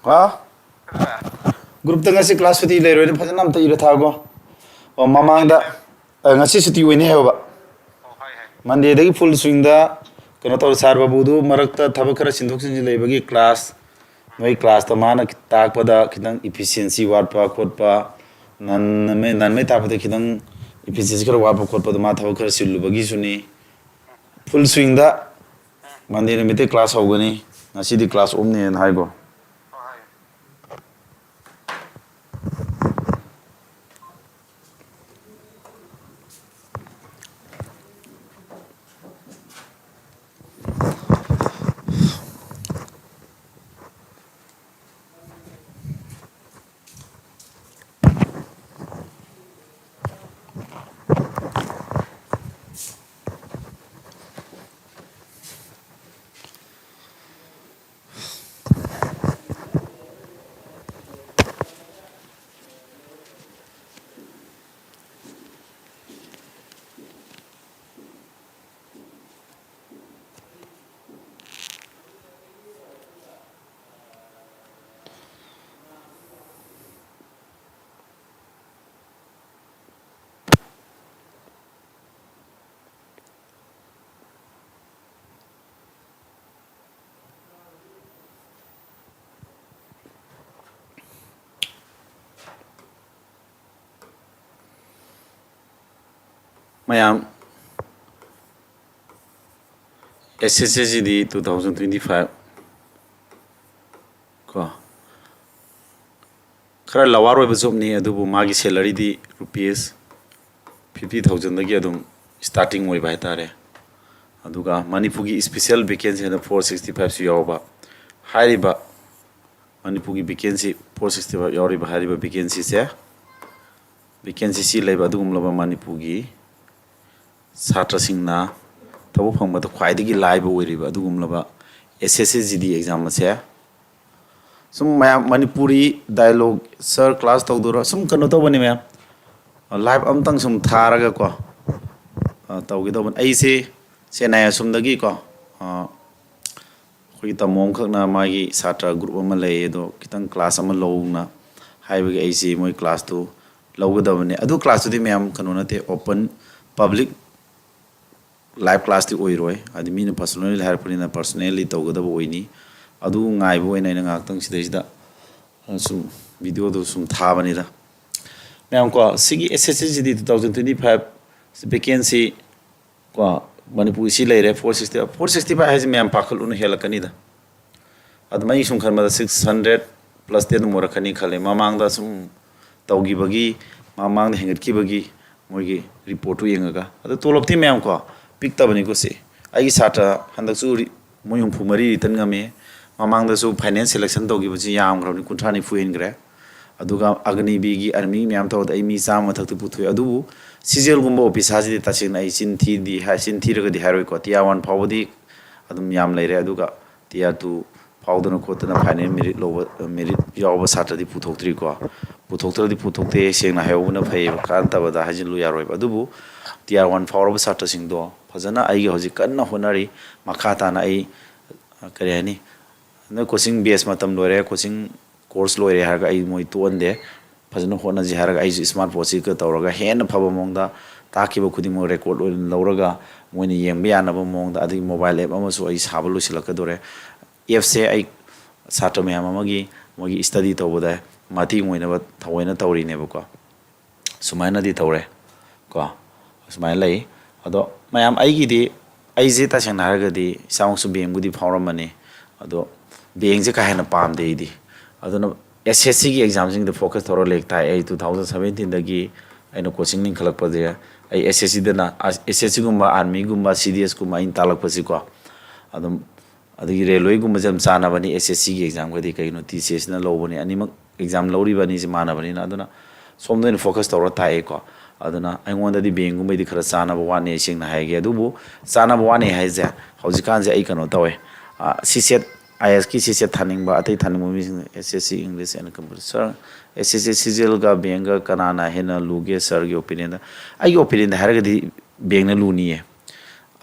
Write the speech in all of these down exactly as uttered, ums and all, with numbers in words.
ꯍꯥ? ꯒ꯭ꯔꯨꯞꯇ ꯉꯁꯤ ꯀ꯭ꯂꯥꯁ ꯁꯨꯇꯤ ꯂꯩꯔꯣꯏꯅ ꯐꯖꯅ ꯑꯝꯇ ꯏꯔ ꯊꯥꯒꯣ꯫ ꯑꯣ, ꯃꯃꯥꯡꯗ, ꯑ, ꯉꯁꯤ ꯁꯨꯇꯤ ꯑꯣꯏꯅꯤ ꯍꯥꯏꯌꯣꯕ꯫ ꯃꯟꯗꯦꯗꯒꯤ ꯐꯨꯜ ꯁ꯭ꯋꯤꯡꯗ ꯀꯩꯅꯣ ꯇꯧꯔꯦ, ꯁꯥꯔ ꯕꯥꯕꯨꯗꯨ ꯃꯔꯛꯇ ꯊꯕꯛ ꯈꯔ ꯁꯤꯟꯗꯣꯛ ꯁꯤꯟꯖꯤꯟ ꯂꯩꯕꯒꯤ ꯀ꯭ꯂꯥꯁ, ꯅꯣꯏ ꯀ꯭ꯂꯥꯁꯇ ꯃꯥꯅ ꯇꯥꯛꯄꯗ ꯈꯤꯇꯪ ꯏꯐꯤꯁꯤꯌꯦꯟꯁꯤ ꯋꯥꯠꯄ ꯈꯣꯠꯄ, ꯅꯟ-, ꯅꯟꯃꯩ-, ꯅꯟꯃꯩ ꯇꯥꯛꯄꯗ ꯈꯤꯇꯪ ꯏꯐꯤꯁꯤꯌꯦꯟꯁꯤ ꯈꯔ ꯋꯥꯠꯄ ꯈꯣꯠꯄꯗꯣ ꯃꯥ ꯊꯕꯛ ꯈꯔ ꯆꯤꯜꯂꯨꯕꯒꯤꯁꯨꯅꯤ꯫ ꯐꯨꯜ ꯁ꯭ꯋꯤꯡꯗ ꯃꯟꯗꯦ ꯅꯨꯃꯤꯠꯇꯩ ꯀ꯭ꯂꯥꯁ ꯍꯧꯒꯅꯤ꯫ ꯉꯁꯤꯗꯤ ꯀ꯭ꯂꯥꯁ ꯑꯣꯐꯅꯦꯅ ꯍꯥꯏꯒꯣ꯫ ꯃꯌꯥꯝ, ꯑꯦꯁ ꯑꯦꯁ ꯑꯦꯁ ꯁꯤꯗꯤ two thousand twenty five ꯀꯣ, ꯈꯔ ꯂꯋꯥꯔ ꯑꯣꯏꯕ ꯖꯣꯕꯅꯤ, ꯑꯗꯨꯕꯨ ꯃꯥꯒꯤ ꯁꯦꯂꯔꯤꯗꯤ ꯔꯨꯄꯤꯁ fifty thousandꯗꯒꯤ ꯑꯗꯨꯝ ꯁ꯭ꯇꯥꯔꯇꯤꯡ ꯑꯣꯏꯕ ꯍꯥꯏꯇꯥꯔꯦ꯫ ꯑꯗꯨꯒ ꯃꯅꯤꯄꯨꯔꯒꯤ ꯏꯁꯄꯤꯁꯦꯜ ꯚꯦꯀꯦꯟꯁꯤ ꯍꯥꯏꯅ four sixty fiveꯁꯨ ꯌꯥꯎꯕ꯫ ꯍꯥꯏꯔꯤꯕ ꯃꯅꯤꯄꯨꯔꯒꯤ ꯚꯦꯀꯦꯟꯁꯤ four sixty five ꯌꯥꯎꯔꯤꯕ ꯍꯥꯏꯔꯤꯕ ꯚꯦꯀꯦꯟꯁꯤꯁꯦ, ꯚꯦꯀꯦꯟꯁꯤ ꯁꯤ ꯂꯩꯕ ꯑꯗꯨꯒꯨꯝꯂꯕ ꯃꯅꯤꯄꯨꯔꯒꯤ ꯁꯥꯇ꯭ꯔꯁꯤꯡꯅ ꯊꯕꯛ ꯐꯪꯕꯗ ꯈ꯭ꯋꯥꯏꯗꯒꯤ ꯂꯥꯏꯕ ꯑꯣꯏꯔꯤꯕ ꯑꯗꯨꯒꯨꯝꯂꯕ ꯑꯦꯁ ꯑꯦꯁ ꯁꯤ ꯖꯤ ꯗꯤ ꯑꯦꯛꯖꯥꯝ ꯑꯁꯦ, ꯁꯨꯝ ꯃꯌꯥꯝ ꯃꯅꯤꯄꯨꯔꯤ ꯗꯥꯏꯂꯣꯒ, "ꯁꯥꯔ, ꯀ꯭ꯂꯥꯁ ꯇꯧꯗꯣꯏꯔꯣ?" ꯁꯨꯝ ꯀꯩꯅꯣ ꯇꯧꯕꯅꯤ ꯃꯌꯥꯝ, ꯂꯥꯏꯚ ꯑꯝꯇꯪ ꯁꯨꯝ ꯊꯥꯔꯒꯀꯣ, ꯑ, ꯇꯧꯒꯦ ꯇꯧꯕꯅꯤ꯫ ꯑꯩꯁꯦ ꯆꯦꯟꯅꯥꯏ ꯑꯁꯣꯝꯗꯒꯤꯀꯣ, ꯑ, ꯑꯩꯈꯣꯏꯒꯤ ꯇꯥꯃꯣ ꯑꯃꯈꯛꯅ ꯃꯥꯒꯤ ꯁꯥꯇ꯭ꯔ group ꯑꯃ ꯂꯩ, ꯑꯗꯣ ꯈꯤꯇꯪ class ꯑꯃ ꯂꯧꯅ ꯍꯥꯏꯕꯒꯤ ꯑꯩꯁꯤ ꯃꯣꯏ class ꯇꯨ ꯂꯧꯒꯗꯕꯅꯤ꯫ ꯑꯗꯨ class ꯇꯨꯗꯤ ꯃꯌꯥꯝ ꯀꯩꯅꯣ ꯅꯠꯇꯦ, open public live class T ꯑꯣꯏꯔꯣꯏ꯫ ꯍꯥꯏꯗꯤ ꯃꯤꯅ personally ꯍꯥꯏꯔꯛꯄꯅꯤꯅ personally ꯇꯧꯒꯗꯕ ꯑꯣꯏꯅꯤ꯫ ꯑꯗꯨ ꯉꯥꯏꯕ ꯑꯣꯏꯅ ꯑꯩꯅ ꯉꯥꯏꯍꯥꯛꯇꯪ ꯁꯤꯗꯩꯁꯤꯗ ꯁꯨꯝ video ꯗꯨ ꯁꯨꯝ ꯊꯥꯕꯅꯤꯗ꯫ ꯃꯌꯥꯝ ꯀꯣ, ꯁꯤꯒꯤ S S C G D two thousand twenty five vacancy ꯀꯣ, ꯃꯅꯤꯄꯨꯔꯁꯤ ꯂꯩꯔꯦ four sixty, four sixty five ꯍꯥꯏꯁꯦ ꯃꯌꯥꯝ ꯄꯥꯈꯠꯂꯨꯅ ꯍꯦꯜꯂꯛꯀꯅꯤꯗ꯫ ꯑꯗꯨꯃꯥꯏꯅ ꯁꯨꯝ ꯈꯟꯕꯗ six hundred plus ꯇꯤ ꯑꯗꯨꯝ ꯑꯣꯏꯔꯛꯀꯅꯤ ꯈꯜꯂꯦ꯫ ꯃꯃꯥꯡꯗ ꯁꯨꯝ ꯇꯧꯈꯤꯕꯒꯤ, ꯃꯃꯥꯡꯗ ꯍꯦꯟꯒꯠꯈꯤꯕꯒꯤ ꯃꯣꯏꯒꯤ report ꯇꯨ ꯌꯦꯡꯉꯒ꯫ ꯑꯗꯣ ꯇꯣꯂꯣꯞꯇꯤ ꯃꯌꯥꯝ ꯀꯣ, ꯄꯤꯛꯇꯕꯅꯤꯀꯣ ꯁꯤ꯫ ꯑꯩꯒꯤ ꯁꯥꯇ꯭ꯔ ꯍꯟꯗꯛꯁꯨ ꯔꯤ-, ꯃꯣꯏ ꯍꯨꯝꯐꯨ ꯃꯔꯤ return ꯉꯝꯃꯦ꯫ ꯃꯃꯥꯡꯗꯁꯨ final selection ꯇꯧꯈꯤꯕꯁꯤ ꯌꯥꯝꯈ꯭ꯔꯕꯅꯤ, ꯀꯨꯟꯊ꯭ꯔꯥ ꯅꯤꯐꯨ ꯍꯦꯟꯈ꯭ꯔꯦ꯫ ꯑꯗꯨꯒ ꯑꯒꯅꯤꯕꯤꯔꯒꯤ, army ꯒꯤ ꯃꯌꯥꯝ ꯇꯧꯕꯗ ꯑꯩ ꯃꯤ ꯆꯥꯝꯃ ꯃꯊꯛꯇ ꯄꯨꯊꯣꯛꯑꯦ꯫ ꯑꯗꯨꯕꯨ C G L ꯒꯨꯝꯕ officer ꯁꯤꯗꯤ ꯇꯁꯦꯡꯅ ꯑꯩ ꯆꯤꯟ ꯊꯤꯗꯤ ꯍꯥꯏ-, ꯆꯤꯟ ꯊꯤꯔꯒꯗꯤ ꯍꯥꯏꯔꯣꯏꯀꯣ, tier one ꯐꯥꯎꯕꯗꯤ ꯑꯗꯨꯝ ꯌꯥꯝ ꯂꯩꯔꯦ꯫ ꯑꯗꯨꯒ tier two ꯐꯥꯎꯗꯅ ꯈꯣꯠꯇꯅ final merit ꯂꯧꯕ, merit ꯌꯥꯎꯕ ꯁꯥꯇ꯭ꯔꯗꯤ ꯄꯨꯊꯣꯛꯇ꯭ꯔꯤꯀꯣ꯫ ꯄꯨꯊꯣꯛꯇ꯭ꯔꯗꯤ ꯄꯨꯊꯣꯛꯇꯦ, ꯁꯦꯡꯅ ꯍꯥꯏꯍꯧꯕꯅ ꯐꯩꯌꯦꯕ, ꯀꯥꯟꯅꯗꯕꯗ ꯍꯥꯏꯖꯤꯜꯂꯨ ꯌꯥꯔꯣꯏꯕ꯫ ꯑꯗꯨꯕꯨ tier one ꯐꯥꯎꯔꯕ ꯁꯥꯇ꯭ꯔꯁꯤꯡꯗꯣ ꯐꯖꯅ ꯑꯩꯒꯤ ꯍꯧꯖꯤꯛ ꯀꯟꯅ ꯍꯣꯠꯅꯔꯤ꯫ ꯃꯈꯥ ꯇꯥꯅ ꯑꯩ, ꯑ, ꯀꯔꯤ ꯍꯥꯏꯅꯤ, ꯅꯣꯏ coaching batch ꯃꯇꯝ ꯂꯣꯏꯔꯦ, coaching course ꯂꯣꯏꯔꯦ ꯍꯥꯏꯔꯒ ꯑꯩ ꯃꯣꯏ ꯇꯣꯛꯍꯟꯗꯦ꯫ ꯐꯖꯅ ꯍꯣꯠꯅꯁꯤ ꯍꯥꯏꯔꯒ ꯑꯩꯁꯨ smart board ꯁꯤꯒ ꯇꯧꯔꯒ ꯍꯦꯟꯅ ꯐꯕ ꯃꯑꯣꯡꯗ ꯇꯥꯛꯈꯤꯕ ꯈꯨꯗꯤꯡꯃꯛ record ꯑꯣꯏꯅ ꯂꯧꯔꯒ ꯃꯣꯏꯅ ꯌꯦꯡꯕ ꯌꯥꯅꯕ ꯃꯑꯣꯡꯗ, ꯑꯗꯒꯤ mobile app ꯑꯃꯁꯨ ꯑꯩ ꯁꯥꯕ ꯂꯣꯏꯁꯤꯜꯂꯛꯀꯗꯧꯔꯦ꯫ App ꯁꯦ ꯑꯩ ꯁꯥꯇ꯭ꯔ ꯃꯌꯥꯝ ꯑꯃꯒꯤ ꯃꯣꯏꯒꯤ study ꯇꯧꯕꯗ ꯃꯇꯦꯡ ꯑꯣꯏꯅꯕ ꯊꯑꯣꯏꯅ ꯇꯧꯔꯤꯅꯦꯕꯀꯣ꯫ ꯁꯨꯃꯥꯏꯅꯗꯤ ꯇꯧꯔꯦ ꯀꯣ, ꯁꯨꯃꯥꯏꯅ ꯂꯩ꯫ ꯑꯗꯣ ꯃꯌꯥꯝ, ꯑꯩꯒꯤꯗꯤ, ꯑꯩꯁꯦ ꯇꯁꯦꯡꯅ ꯍꯥꯏꯔꯒꯗꯤ ꯏꯁꯥꯃꯛꯁꯨ bank ꯕꯨꯗꯤ ꯐꯥꯎꯔꯝꯕꯅꯤ, ꯑꯗꯣ bank ꯁꯦ ꯀꯥ ꯍꯦꯟꯅ ꯄꯥꯝꯗꯦ ꯑꯩꯗꯤ꯫ ꯑꯗꯨꯅ S S C ꯒꯤ exam ꯁꯤꯡꯗ focus ꯇꯧꯔ ꯂꯩ ꯇꯥꯏ꯫ ꯑꯩ two thousand seventeen ꯗꯒꯤ ꯑꯩꯅ coaching ꯂꯤꯡꯈꯠꯂꯛꯄꯁꯦ, ꯑꯩ S S C ꯗꯅ, S S C ꯒꯨꯝꯕ, army ꯒꯨꯝꯕ, C D S ꯀꯨꯝꯕ ꯑꯩꯅ ꯇꯥꯛꯂꯛꯄꯁꯤꯀꯣ, ꯑꯗꯨꯝ, ꯑꯗꯒꯤ railway ꯒꯨꯝꯕꯁꯦ ꯌꯥꯝ ꯆꯥꯟꯅꯕꯅꯤ S S C ꯒꯤ exam ꯒꯗꯤ, ꯀꯩꯒꯤꯅꯣ T C S ꯅ ꯂꯧꯕꯅꯤ, ꯑꯅꯤꯃꯛ exam ꯂꯧꯔꯤꯕ ꯑꯅꯤꯁꯦ ꯃꯥꯟꯅꯕꯅꯤꯅ꯫ ꯑꯗꯨꯅ ꯁꯣꯝꯗ ꯑꯣꯏꯅ focus ꯇꯧꯔ ꯇꯥꯛꯑꯦꯀꯣ꯫ ꯑꯗꯨꯅ ꯑꯩꯉꯣꯟꯗꯗꯤ bank ꯒꯨꯝꯕꯩꯗꯤ ꯈꯔ ꯆꯥꯟꯅꯕ ꯋꯥꯠꯅꯤ, ꯑꯩ ꯁꯦꯡꯅ ꯍꯥꯏꯒꯦ꯫ ꯑꯗꯨꯕꯨ ꯆꯥꯟꯅꯕ ꯋꯥꯠꯅꯤ ꯍꯥꯏꯁꯦ, ꯍꯧꯖꯤꯛꯀꯥꯟꯁꯦ ꯑꯩ ꯀꯩꯅꯣ ꯇꯧꯋꯦ, ꯑ, C SAT, I A S ꯀꯤ C SAT ꯊꯥꯅꯤꯡꯕ, ꯑꯇꯩ ꯊꯥꯅꯤꯡꯕ ꯃꯤꯁꯤꯡꯅ S S C English and Computer, "Sir, S S C C G L ꯒ bank ꯒ ꯀꯅꯥꯅ ꯍꯦꯟꯅ ꯂꯨꯒꯦ sir ꯒꯤ opinion ꯗ?" ꯑꯩꯒꯤ opinion ꯗ ꯍꯥꯏꯔꯒꯗꯤ bank ꯅ ꯂꯨꯅꯤꯌꯦ꯫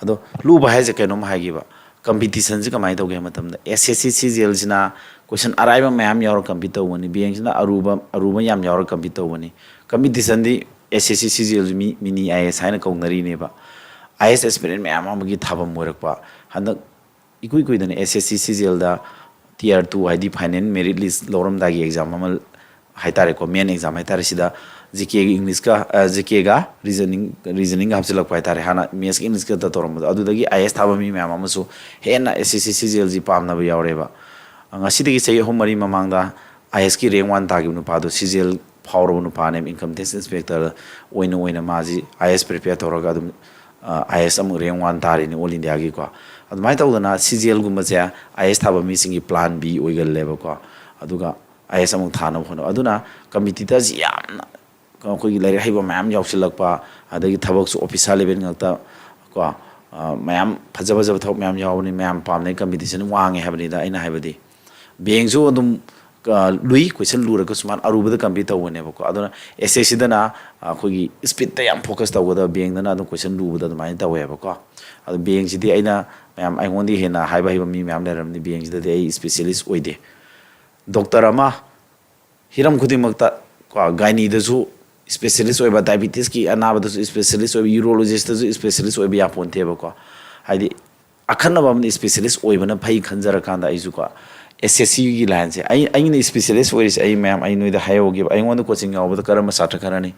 ꯑꯗꯣ ꯂꯨꯕ ꯍꯥꯏꯁꯦ ꯀꯩꯅꯣꯝ ꯍꯥꯏꯒꯦꯕ, ꯀꯝꯄꯤꯇꯤꯁꯟꯁꯤ ꯀꯃꯥꯏꯅ ꯇꯧꯒꯦ ꯍꯥꯏꯕ ꯃꯇꯝꯗ, ꯑꯦꯁ ꯑꯦꯁ ꯁꯤ ꯁꯤ ꯖꯤ ꯑꯦꯜꯁꯤꯅ ꯀꯣꯏꯁꯟ ꯑꯔꯥꯏꯕ ꯃꯌꯥꯝ ꯌꯥꯎꯔꯒ ꯀꯝꯄꯤꯠ ꯇꯧꯕꯅꯤ, ꯕꯦꯡꯁꯤꯅ ꯑꯔꯨꯕ ꯑꯔꯨꯕ ꯌꯥꯝ ꯌꯥꯎꯔꯒ ꯀꯝꯄꯤꯠ ꯇꯧꯕꯅꯤ꯫ ꯀꯝꯄꯤꯇꯤꯁꯟꯗꯤ ꯑꯦꯁ ꯑꯦꯁ ꯁꯤ ꯁꯤ ꯖꯤ ꯑꯦꯜꯁꯤ ꯃꯤ ꯃꯤꯅꯤ ꯑꯥꯏ ꯑꯦꯁ ꯍꯥꯏꯅ ꯀꯧꯅꯔꯤꯅꯦꯕ꯫ ꯑꯥꯏ ꯑꯦꯁ ꯑꯦꯁꯄꯤꯔꯦꯟ ꯃꯌꯥꯝ ꯑꯃꯒꯤ ꯊꯥꯐꯝ ꯑꯣꯏꯔꯛꯄ꯫ ꯍꯟꯗꯛ ꯏꯀꯨꯏ ꯀꯨꯏꯗꯅ ꯑꯦꯁ ꯑꯦꯁ ꯁꯤ ꯁꯤ ꯖꯤ ꯑꯦꯜꯗ ꯇꯤꯌꯔ ꯇꯨ, ꯍꯥꯏꯗꯤ ꯐꯥꯏꯅꯦꯜ ꯃꯦꯔꯤꯠ ꯂꯤꯁ ꯂꯧꯔꯝꯗꯥꯏꯒꯤ ꯑꯦꯛꯖꯥꯝ ꯑꯃ ꯍꯥꯏꯇꯥꯔꯦꯀꯣ, ꯃꯦꯟ ꯑꯦꯛꯖꯥꯝ ꯍꯥꯏꯇꯥꯔꯦ, ꯁꯤꯗ ꯖꯤ ꯀꯦꯒꯤ ꯏꯪꯂꯤꯁꯀ, ꯖꯤ ꯀꯦꯒ ꯔꯤꯖꯅꯤꯡ, ꯔꯤꯖꯅꯤꯡꯒ ꯍꯥꯞꯆꯤꯜꯂꯛꯄ ꯍꯥꯏꯇꯥꯔꯦ꯫ ꯍꯥꯟꯅ ꯃꯦꯠꯁꯀ ꯏꯪꯂꯤꯁꯀ ꯈꯛꯇ ꯇꯧꯔꯝꯕꯗꯣ, ꯑꯗꯨꯗꯒꯤ ꯑꯥꯏ ꯑꯦꯁ ꯊꯥꯕ ꯃꯤ ꯃꯌꯥꯝ ꯑꯃꯁꯨ ꯍꯦꯟꯅ ꯑꯦꯁ ꯑꯦꯁ ꯁꯤ ꯁꯤ ꯖꯤ ꯑꯦꯜꯁꯤ ꯄꯥꯝꯅꯕ ꯌꯥꯎꯔꯦꯕ꯫ ꯉꯁꯤꯗꯒꯤ ꯆꯍꯤ ꯑꯍꯨꯝ ꯃꯔꯤ ꯃꯃꯥꯡꯗ ꯑꯥꯏ ꯑꯦꯁꯀꯤ ꯔꯦꯡ ꯋꯥꯟ ꯇꯥꯈꯤꯕ ꯅꯨꯄꯥꯗꯣ ꯁꯤ ꯖꯤ ꯑꯦꯜ ꯐꯥꯎꯔꯕ ꯅꯨꯄꯥꯅꯦꯕ, ꯏꯟꯀꯝ ꯇꯦꯛꯁ ꯏꯟꯁꯄꯦꯛꯇꯔ ꯑꯣꯏꯅ ꯑꯣꯏꯅ ꯃꯥꯁꯤ ꯑꯥꯏ ꯑꯦꯁ ꯄ꯭ꯔꯤꯄꯦꯌꯔ ꯇꯧꯔꯒ ꯑꯗꯨꯝ ꯑꯥꯏ ꯑꯦꯁ ꯑꯃꯨꯛ ꯔꯦꯡ ꯋꯥꯟ ꯇꯥꯔꯤꯅꯤ ꯑꯣꯜ ꯏꯟꯗꯤꯌꯥꯒꯤꯀꯣ꯫ ꯑꯗꯨꯃꯥꯏꯅ ꯇꯧꯗꯅ ꯁꯤ ꯖꯤ ꯑꯦꯜꯒꯨꯝꯕꯁꯦ ꯑꯥꯏ ꯑꯦꯁ ꯊꯥꯕ ꯃꯤꯁꯤꯡꯒꯤ ꯄ꯭ꯂꯥꯟ ꯕꯤ ꯑꯣꯏꯒꯜꯂꯦꯕꯀꯣ꯫ ꯑꯗꯨꯒ ꯑꯥꯏ ꯑꯦꯁ ꯑꯃꯨꯛ ꯊꯥꯅꯕ ꯍꯣꯠꯅꯕ꯫ ꯑꯗꯨꯅ ꯀꯝꯄꯤꯇꯤꯇꯔꯁꯤ ꯌꯥꯝꯅ ꯑꯩꯈꯣꯏꯒꯤ ꯂꯥꯏꯔꯤꯛ ꯍꯩꯕ ꯃꯌꯥꯝ ꯌꯥꯎꯁꯤꯜꯂꯛꯄ, ꯑꯗꯒꯤ ꯊꯕꯛꯁꯨ ꯑꯣꯐꯤꯁꯥꯔ ꯂꯦꯚꯦꯜ ꯉꯥꯛꯇ ꯀꯣ, ꯑ, ꯃꯌꯥꯝ ꯐꯖ ꯐꯖꯕ ꯊꯕꯛ ꯃꯌꯥꯝ ꯌꯥꯎꯕꯅꯤ, ꯃꯌꯥꯝ ꯄꯥꯝꯅꯩ, ꯀꯝꯄꯤꯇꯤꯁꯟ ꯋꯥꯡꯉꯦ ꯍꯥꯏꯕꯅꯤꯗ ꯑꯩꯅ ꯍꯥꯏꯕꯗꯤ꯫ ꯕꯦꯡꯁꯨ ꯑꯗꯨꯝ, ꯑ, ꯂꯨꯏ, ꯀꯣꯏꯁꯟ ꯂꯨꯔꯒꯁꯨ ꯃꯥꯅ ꯑꯔꯨꯕꯗ ꯀꯝꯄꯤꯠ ꯇꯧꯕꯅꯦꯕꯀꯣ꯫ ꯑꯗꯨꯅ ꯑꯦꯁ ꯑꯦꯁ ꯁꯤꯗꯅ ꯑꯩꯈꯣꯏꯒꯤ ꯏꯁꯄꯤꯠꯇ ꯌꯥꯝ ꯐꯣꯀꯁ ꯇꯧꯒꯗꯕ, ꯕꯦꯡꯗꯅ ꯑꯗꯨꯝ ꯀꯣꯏꯁꯟ ꯂꯨꯕꯗ ꯑꯗꯨꯃꯥꯏꯅ ꯇꯧꯋꯦꯕꯀꯣ꯫ ꯑꯗꯣ ꯕꯦꯡꯁꯤꯗꯤ ꯑꯩꯅ, ꯃꯌꯥꯝ ꯑꯩꯉꯣꯟꯗꯒꯤ ꯍꯦꯟꯅ ꯍꯥꯏꯕ ꯍꯩꯕ ꯃꯤ ꯃꯌꯥꯝ ꯂꯩꯔꯝꯅꯤ, ꯕꯦꯡꯁꯤꯗꯗꯤ ꯑꯩ ꯏꯁꯄꯦꯁꯤꯌꯦꯂꯤꯁ ꯑꯣꯏꯗꯦ꯫ ꯗꯣꯛꯇꯔ ꯑꯃ ꯍꯤꯔꯝ ꯈꯨꯗꯤꯡꯃꯛꯇ ꯀꯣ, ꯒꯥꯏꯅꯤꯗꯁꯨ ꯏꯁꯄꯦꯁꯤꯌꯦꯂꯤꯁ ꯑꯣꯏꯕ, ꯗꯥꯏꯕꯤꯇꯤꯁꯀꯤ ꯑꯅꯥꯕꯗꯁꯨ ꯏꯁꯄꯦꯁꯤꯌꯦꯂꯤꯁ ꯑꯣꯏꯕ, ꯌꯨꯔꯣꯂꯣꯖꯤꯁꯇꯁꯨ ꯏꯁꯄꯦꯁꯤꯌꯦꯂꯤꯁ ꯑꯣꯏꯕ ꯌꯥꯄꯣꯟꯇꯦꯕꯀꯣ꯫ ꯍꯥꯏꯗꯤ ꯑꯈꯟꯅꯕ ꯑꯃꯅ ꯏꯁꯄꯦꯁꯤꯌꯦꯂꯤꯁ ꯑꯣꯏꯕꯅ ꯐꯩ ꯈꯟꯖꯔꯀꯥꯟꯗ ꯑꯩꯁꯨꯀꯣ ꯑꯦꯁ ꯑꯦꯁ ꯁꯤꯒꯤ ꯂꯥꯏꯟꯁꯦ ꯑꯩ, ꯑꯩꯅ ꯏꯁꯄꯦꯁꯤꯌꯦꯂꯤꯁ ꯑꯣꯏꯔꯤꯁꯦ꯫ ꯑꯩ ꯃꯌꯥꯝ, ꯑꯩ ꯅꯣꯏꯗ ꯍꯥꯏꯍꯧꯒꯦꯕ, ꯑꯩꯉꯣꯟꯗ ꯀꯣꯆꯤꯡ ꯌꯥꯎꯕꯗ ꯀꯔꯝꯕ ꯁꯥꯇ꯭ꯔ ꯈꯔꯅꯤ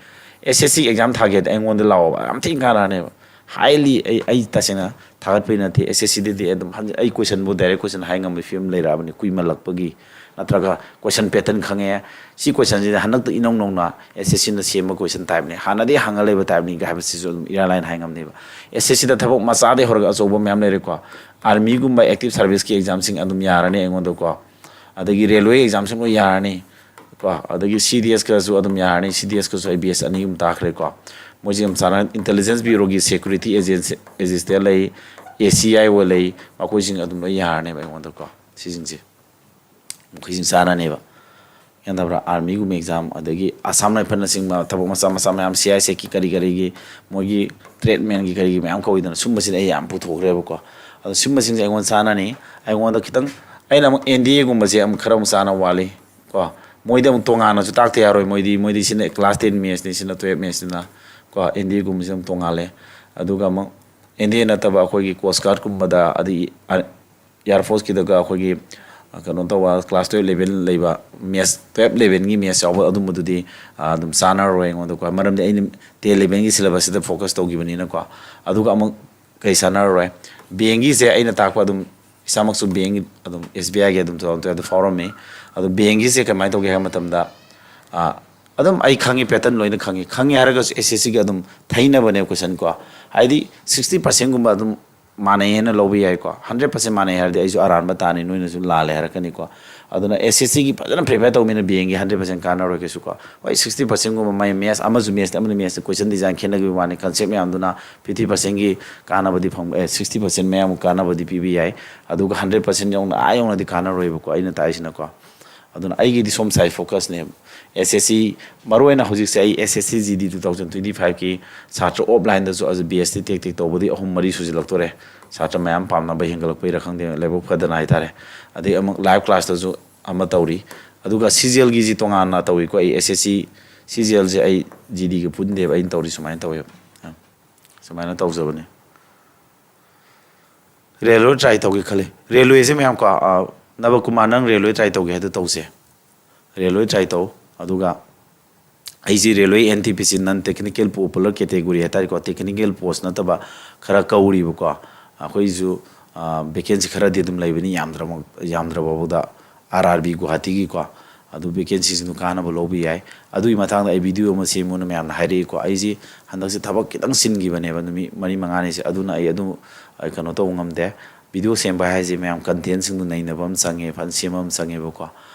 ꯑꯦꯁ ꯑꯦꯁ ꯁꯤ ꯑꯦꯛꯖꯥꯝ ꯊꯥꯒꯦꯗꯤ ꯑꯩꯉꯣꯟꯗ ꯂꯥꯛꯑꯣꯕ, ꯌꯥꯝ ꯊꯤꯅ ꯀꯥꯟꯅꯔꯅꯦꯕ꯫ ꯍꯥꯏꯂꯤ ꯑꯩ, ꯑꯩ ꯇꯁꯦꯡꯅ ꯊꯥꯒꯠꯄꯩ ꯅꯠꯇꯦ, ꯑꯦꯁ ꯑꯦꯁ ꯁꯤꯗꯗꯤ ꯑꯗꯨꯝ ꯍꯟ-, ꯑꯩ ꯀꯣꯏꯁꯟꯕꯨ, ꯗꯥꯏꯔꯦꯛ ꯀꯣꯏꯁꯟ ꯍꯥꯏ ꯉꯝꯕꯒꯤ ꯐꯤꯕꯝ ꯂꯩꯔꯛꯑꯕꯅꯤ ꯀꯨꯏꯃꯜꯂꯛꯄꯒꯤ꯫ ꯅꯠꯇ꯭ꯔꯒ ꯀꯣꯏꯁꯟ ꯄꯦꯇꯔꯟ ꯈꯪꯉꯦ, ꯁꯤ ꯀꯣꯏꯁꯟꯁꯤꯗ ꯍꯟꯗꯛꯇ ꯏꯅꯧ ꯅꯧꯅ ꯑꯦꯁ ꯑꯦꯁ ꯁꯤꯅ ꯁꯦꯝꯕ ꯀꯣꯏꯁꯟ ꯇꯥꯏꯞꯅꯤ, ꯍꯥꯟꯅꯗꯤ ꯍꯪꯉ ꯂꯩꯕ ꯇꯥꯏꯞꯅꯤ ꯍꯥꯏꯕꯁꯤꯁꯨ ꯑꯗꯨꯝ ꯏꯔꯥꯏ ꯂꯥꯏꯅ ꯍꯥꯏ ꯉꯝꯅꯦꯕ꯫ ꯑꯦꯁ ꯑꯦꯁ ꯁꯤꯗ ꯊꯕꯛ ꯃꯆꯥꯗꯩ ꯍꯧꯔꯒ ꯑꯆꯧꯕ ꯃꯌꯥꯝ ꯂꯩꯔꯦꯀꯣ꯫ ꯑꯥꯔꯃꯤꯒꯨꯝꯕ ꯑꯦꯛꯇꯤꯚ ꯁꯥꯔꯚꯤꯁꯀꯤ ꯑꯦꯛꯖꯥꯝꯁꯤꯡ ꯑꯗꯨꯝ ꯌꯥꯔꯅꯤ ꯑꯩꯉꯣꯟꯗꯀꯣ꯫ ꯑꯗꯒꯤ ꯔꯦꯜꯋꯦ ꯑꯦꯛꯖꯥꯝꯁꯤꯡ ꯂꯣꯏ ꯌꯥꯔꯅꯤ ꯀꯣ꯫ ꯑꯗꯒꯤ ꯁꯤ ꯗꯤ ꯑꯦꯁꯀꯁꯨ ꯑꯗꯨꯝ ꯌꯥꯔꯅꯤ, ꯁꯤ ꯗꯤ ꯑꯦꯁꯀꯁꯨ ꯑꯩ ꯕꯤ ꯑꯦꯁ ꯑꯅꯤ ꯑꯍꯨꯝ ꯇꯥꯈ꯭ꯔꯦꯀꯣ꯫ ꯃꯣꯏꯁꯤ ꯌꯥꯝ ꯆꯥꯟꯅ, ꯏꯟꯇꯦꯂꯤꯖꯦꯟꯁ ꯕ꯭ꯌꯨꯔꯣꯒꯤ ꯁꯦꯀ꯭ꯌꯨꯔꯤꯇꯤ ꯑꯦꯖꯦꯟꯁꯤ, ꯑꯦꯖꯦꯟꯁꯤꯗ ꯂꯩ, ꯑꯦ ꯁꯤ ꯑꯥꯏ ꯑꯣ ꯂꯩ, ꯃꯈꯣꯏꯁꯤꯡ ꯑꯗꯨꯝ ꯂꯣꯏ ꯌꯥꯔꯅꯦꯕ ꯑꯩꯉꯣꯟꯗꯀꯣ꯫ ꯁꯤꯁꯤꯡꯁꯦ ꯃꯈꯣꯏꯁꯤꯡ ꯆꯥꯟꯅꯅꯦꯕ꯫ ꯒ꯭ꯌꯥꯟ ꯇꯥꯕ꯭ꯔꯥ? ꯑꯥꯔꯃꯤꯒꯨꯝꯕ ꯑꯦꯛꯖꯥꯝ, ꯑꯗꯒꯤ ꯑꯁꯥꯝ ꯔꯥꯏꯐꯜꯅꯆꯤꯡꯕ ꯊꯕꯛ ꯃꯆꯥ ꯃꯆꯥ ꯃꯌꯥꯝ, ꯁꯤ ꯑꯥꯏ ꯑꯦꯁ ꯑꯦꯐꯀꯤ ꯀꯔꯤ ꯀꯔꯤꯒꯤ, ꯃꯣꯏꯒꯤ ꯇ꯭ꯔꯦꯠꯃꯦꯟꯒꯤ ꯀꯔꯤꯒꯤ ꯃꯌꯥꯝ ꯀꯧꯏꯗꯅ, ꯁꯨꯝꯕꯁꯤꯗ ꯑꯩ ꯌꯥꯝ ꯄꯨꯊꯣꯛꯈ꯭ꯔꯦꯕꯀꯣ꯫ ꯑꯗꯣ ꯁꯨꯝꯕꯁꯤꯡꯁꯦ ꯑꯩꯉꯣꯟꯗ ꯆꯥꯟꯅꯅꯤ꯫ ꯑꯩꯉꯣꯟꯗ ꯈꯤꯇꯪ, ꯑꯩꯅ ꯑꯃꯨꯛ ꯑꯦꯟ ꯗꯤ ꯑꯦꯒꯨꯝꯕꯁꯦ ꯑꯃꯨꯛ ꯈꯔ ꯑꯃꯨꯛ ꯆꯥꯟꯅ ꯋꯥꯠꯂꯤ ꯀꯣ꯫ ꯃꯣꯏꯗꯤ ꯑꯃꯨꯛ ꯇꯣꯉꯥꯟꯅꯁꯨ ꯇꯥꯛꯇ ꯌꯥꯔꯣꯏ꯫ ꯃꯣꯏꯗꯤ, ꯃꯣꯏꯗꯤ ꯁꯤꯅ ꯀ꯭ꯂꯥꯁ ꯇꯦꯟ ꯃꯦꯠꯁꯅꯤ, ꯁꯤꯅ ꯇꯨꯌꯦꯜꯞ ꯃꯦꯠꯁꯅꯤꯅ ꯀꯣ꯫ ꯑꯦꯟ ꯗꯤ ꯑꯦꯒꯨꯝꯕꯁꯤꯅ ꯑꯃꯨꯛ ꯇꯣꯉꯥꯜꯂꯦ꯫ ꯑꯗꯨꯒ ꯑꯃꯨꯛ ꯑꯦꯟ ꯗꯤ ꯑꯦ ꯅꯠꯇꯕ ꯑꯩꯈꯣꯏꯒꯤ ꯀꯣꯁ ꯒꯥꯔꯗꯀꯨꯝꯕꯗ, ꯑꯗꯒꯤ ꯑꯥꯔ-, ꯑꯦꯌꯥꯔ ꯐꯣꯔꯁꯀꯤꯗꯒ ꯑꯩꯈꯣꯏꯒꯤ, ꯑ, ꯀꯩꯅꯣ ꯇꯧꯕ, ꯀ꯭ꯂꯥꯁ ꯇꯨꯌꯦꯜꯞ ꯂꯦꯚꯦꯜ ꯂꯩꯕ, ꯃꯦꯠꯁ, ꯇꯨꯌꯦꯜꯞ ꯂꯦꯚꯦꯜꯒꯤ ꯃꯦꯠꯁ ꯌꯥꯎꯕ ꯑꯗꯨꯝꯕꯗꯨꯗꯤ, ꯑ, ꯑꯗꯨꯝ ꯆꯥꯟꯅꯔꯔꯣꯏ ꯑꯩꯉꯣꯟꯗꯀꯣ꯫ ꯃꯔꯝꯗꯤ ꯑꯩꯅ ꯇꯦꯟ ꯂꯦꯚꯦꯜꯒꯤ ꯁꯤꯂꯦꯕꯁꯁꯤꯗ ꯐꯣꯀꯁ ꯇꯧꯈꯤꯕꯅꯤꯅꯀꯣ꯫ ꯑꯗꯨꯒ ꯑꯃꯨꯛ ꯀꯩ ꯆꯥꯟꯅꯔꯔꯣꯏ? ꯕꯦꯡꯒꯤꯁꯦ ꯑꯩꯅ ꯇꯥꯛꯄ ꯑꯗꯨꯝ, ꯏꯁꯥꯃꯛꯁꯨ ꯕꯦꯡꯒꯤ ꯑꯗꯨꯝ, ꯑꯦꯁ ꯕꯤ ꯑꯥꯏꯒꯤ ꯑꯗꯨꯝ ꯇꯨ ꯊꯥꯎꯖꯟ ꯇꯨꯌꯦꯜꯞꯇ ꯐꯥꯎꯔꯝꯃꯤ꯫ ꯑꯗꯣ ꯕꯦꯡꯒꯤꯁꯦ ꯀꯃꯥꯏꯅ ꯇꯧꯒꯦ ꯍꯥꯏꯕ ꯃꯇꯝꯗ, ꯑ, ꯑꯗꯨꯝ ꯑꯩ ꯈꯪꯉꯤ, ꯄꯦꯇꯔꯟ ꯂꯣꯏꯅ ꯈꯪꯉꯤ꯫ ꯈꯪꯉꯤ ꯍꯥꯏꯔꯒꯁꯨ ꯑꯦꯁ ꯑꯦꯁ ꯁꯤꯒ ꯑꯗꯨꯝ ꯊꯩꯅꯕꯅꯦ ꯀꯣꯏꯁꯟ ꯀꯣ꯫ ꯍꯥꯏꯗꯤ ꯁꯤꯛꯁꯇꯤ ꯄꯥꯔꯁꯦꯟꯒꯨꯝꯕ ꯑꯗꯨꯝ ꯃꯥꯟꯅꯩ ꯍꯥꯏꯅ ꯂꯧꯕ ꯌꯥꯏꯀꯣ꯫ ꯍꯟꯗ꯭ꯔꯦꯠ ꯄꯥꯔꯁꯦꯟ ꯃꯥꯟꯅꯩ ꯍꯥꯏꯔꯗꯤ ꯑꯩꯁꯨ ꯑꯔꯥꯟꯕ ꯇꯥꯅꯤ, ꯅꯣꯏꯅꯁꯨ ꯂꯥꯜꯂꯦ ꯍꯥꯏꯔꯛꯀꯅꯤꯀꯣ꯫ ꯑꯗꯨꯅ ꯑꯦꯁ ꯑꯦꯁ ꯁꯤꯒꯤ ꯐꯖꯅ ꯄ꯭ꯔꯤꯄꯦꯌꯔ ꯇꯧꯕ ꯃꯤꯅ ꯕꯦꯡꯒꯤ ꯍꯟꯗ꯭ꯔꯦꯠ ꯄꯥꯔꯁꯦꯟ ꯀꯥꯟꯅꯔꯣꯏ ꯀꯩꯁꯨ ꯀꯣ꯫ ꯍꯣꯏ, ꯁꯤꯛꯁꯇꯤ ꯄꯥꯔꯁꯦꯟꯒꯨꯝꯕ ꯃꯥꯏ ꯃꯦꯠꯁ ꯑꯃꯁꯨ ꯃꯦꯠꯁꯇ, ꯑꯃꯅ ꯃꯦꯠꯁꯇ, ꯀꯣꯏꯁꯟ ꯗꯤꯖꯥꯏꯟ ꯈꯦꯠꯅꯈꯤꯕ ꯋꯥꯅꯤ, ꯀꯟꯁꯦꯞ ꯃꯌꯥꯝꯗꯨꯅ ꯐꯤꯐꯇꯤ ꯄꯥꯔꯁꯦꯟꯒꯤ ꯀꯥꯟꯅꯕꯗꯤ ꯐꯪꯕ, ꯑꯦ, ꯁꯤꯛꯁꯇꯤ ꯄꯥꯔꯁꯦꯟ ꯃꯌꯥꯝ ꯀꯥꯟꯅꯕꯗꯤ ꯄꯤꯕ ꯌꯥꯏ꯫ ꯑꯗꯨꯒ ꯍꯟꯗ꯭ꯔꯦꯠ ꯄꯥꯔꯁꯦꯟ ꯌꯧꯅ, ꯑꯥ ꯌꯧꯅꯗꯤ ꯀꯥꯟꯅꯔꯣꯏꯕꯀꯣ ꯑꯩꯅ ꯇꯥꯛꯏꯁꯤꯅꯀꯣ꯫ ꯑꯗꯨꯅ ꯑꯩꯒꯤꯗꯤ ꯁꯣꯝ ꯁꯥꯏꯗ ꯐꯣꯀꯁꯅꯦꯕ꯫ ꯑꯦꯁ ꯑꯦꯁ ꯁꯤ, ꯃꯔꯨꯑꯣꯏꯅ ꯍꯧꯖꯤꯛꯁꯦ ꯑꯩ S S C G D two thousand twenty ꯐꯥꯏꯚꯀꯤ ꯁꯥꯇ꯭ꯔ ꯑꯣꯐꯂꯥꯏꯟꯗꯁꯨ ꯑꯗꯨ ꯕꯦꯁꯇꯤ ꯇꯦꯛ ꯇꯦꯛ ꯇꯧꯕꯗꯤ ꯑꯍꯨꯝ ꯃꯔꯤ ꯁꯨꯖꯤꯜꯂꯛꯇꯣꯔꯦ꯫ ꯁꯥꯇ꯭ꯔ ꯃꯌꯥꯝ ꯄꯥꯝꯅꯕ ꯍꯦꯟꯒꯠꯂꯛꯄꯩꯔꯥ ꯈꯪꯗꯦ, ꯂꯥꯏꯕꯛ ꯐꯗꯅ ꯍꯥꯏꯇꯥꯔꯦ꯫ ꯑꯗꯩ ꯑꯃꯨꯛ ꯂꯥꯏꯚ ꯀ꯭ꯂꯥꯁꯇꯁꯨ ꯑꯃ ꯇꯧꯔꯤ꯫ ꯑꯗꯨꯒ ꯁꯤ ꯖꯤ ꯑꯦꯜꯒꯤꯁꯤ ꯇꯣꯉꯥꯟꯅ ꯇꯧꯏꯀꯣ꯫ ꯑꯩ ꯑꯦꯁ ꯑꯦꯁ ꯁꯤ, ꯁꯤ ꯖꯤ ꯑꯦꯜꯁꯦ ꯑꯩ ꯖꯤ ꯗꯤꯒ ꯄꯨꯟꯗꯦꯕ, ꯑꯩꯅ ꯇꯧꯔꯤ ꯁꯨꯃꯥꯏꯅ ꯇꯧꯋꯦꯕ꯫ ꯑ, ꯁꯨꯃꯥꯏꯅ ꯇꯧꯖꯕꯅꯤ꯫ ꯔꯦꯜꯋꯦ ꯇ꯭ꯔꯥꯏ ꯇꯧꯒꯦ ꯈꯜꯂꯤ꯫ ꯔꯦꯜꯋꯦꯁꯦ ꯃꯌꯥꯝ ꯀꯣ, ꯑ, ꯅꯕꯀꯨꯃꯥꯔ, ꯅꯪ ꯔꯦꯜꯋꯦ ꯇ꯭ꯔꯥꯏ ꯇꯧꯒꯦ ꯍꯥꯏꯗꯣ ꯇꯧꯁꯦ꯫ ꯔꯦꯜꯋꯦ ꯇ꯭ꯔꯥꯏ ꯇꯧ꯫ ꯑꯗꯨꯒ ꯑꯩꯁꯤ ꯔꯦꯜꯋꯦ ꯑꯦꯟ ꯇꯤ ꯄꯤ ꯁꯤ, ꯅꯟ ꯇꯦꯛꯅꯤꯀꯦꯜ ꯄꯣꯄꯨꯂꯔ ꯀꯦꯇꯦꯒꯣꯔꯤ ꯍꯥꯏꯇꯥꯔꯦꯀꯣ, ꯇꯦꯛꯅꯤꯀꯦꯜ ꯄꯣꯁ ꯅꯠꯇꯕ ꯈꯔ ꯀꯧꯔꯤꯕꯀꯣ꯫ ꯑꯩꯈꯣꯏꯁꯨ, ꯑ, ꯚꯦꯀꯦꯟꯁꯤ ꯈꯔꯗꯤ ꯑꯗꯨꯝ ꯂꯩꯕꯅꯤ, ꯌꯥꯝꯗ꯭ꯔꯃꯛ-, ꯌꯥꯝꯗ꯭ꯔꯕꯐꯥꯎꯗ ꯑꯥꯔ ꯑꯥꯔ ꯕꯤ ꯒꯨꯍꯥꯇꯤꯒꯤꯀꯣ꯫ ꯑꯗꯨ ꯚꯦꯀꯦꯟꯁꯤꯁꯤꯡꯗꯣ ꯀꯥꯟꯅꯕ ꯂꯧꯕ ꯌꯥꯏ꯫ ꯑꯗꯨꯒꯤ ꯃꯇꯥꯡꯗ ꯑꯩ ꯚꯤꯗꯤꯑꯣ ꯑꯃ ꯁꯦꯝꯃꯨꯅ ꯃꯌꯥꯝꯅ ꯍꯥꯏꯔꯛꯏꯀꯣ꯫ ꯑꯩꯁꯤ ꯍꯟꯗꯛꯁꯦ ꯊꯕꯛ ꯈꯤꯇꯪ ꯆꯤꯟꯈꯤꯕꯅꯦꯕ, ꯅꯨꯃꯤꯠ ꯃꯔꯤ ꯃꯉꯥꯅꯤꯁꯦ꯫ ꯑꯗꯨꯅ ꯑꯩ ꯑꯗꯨ, ꯑꯩ ꯀꯩꯅꯣ ꯇꯧꯕ ꯉꯝꯗꯦ꯫ ꯚꯤꯗꯤꯑꯣ ꯁꯦꯝꯕ ꯍꯥꯏꯁꯦ ꯃꯌꯥꯝ ꯀꯟꯇꯦꯟꯁꯤꯡꯗꯣ ꯅꯩꯅꯕ ꯑꯃ ꯆꯪꯉꯦ, ꯐꯖꯅ ꯁꯦꯝꯕ ꯑꯃ ꯆꯪꯉꯦꯕꯀꯣ꯫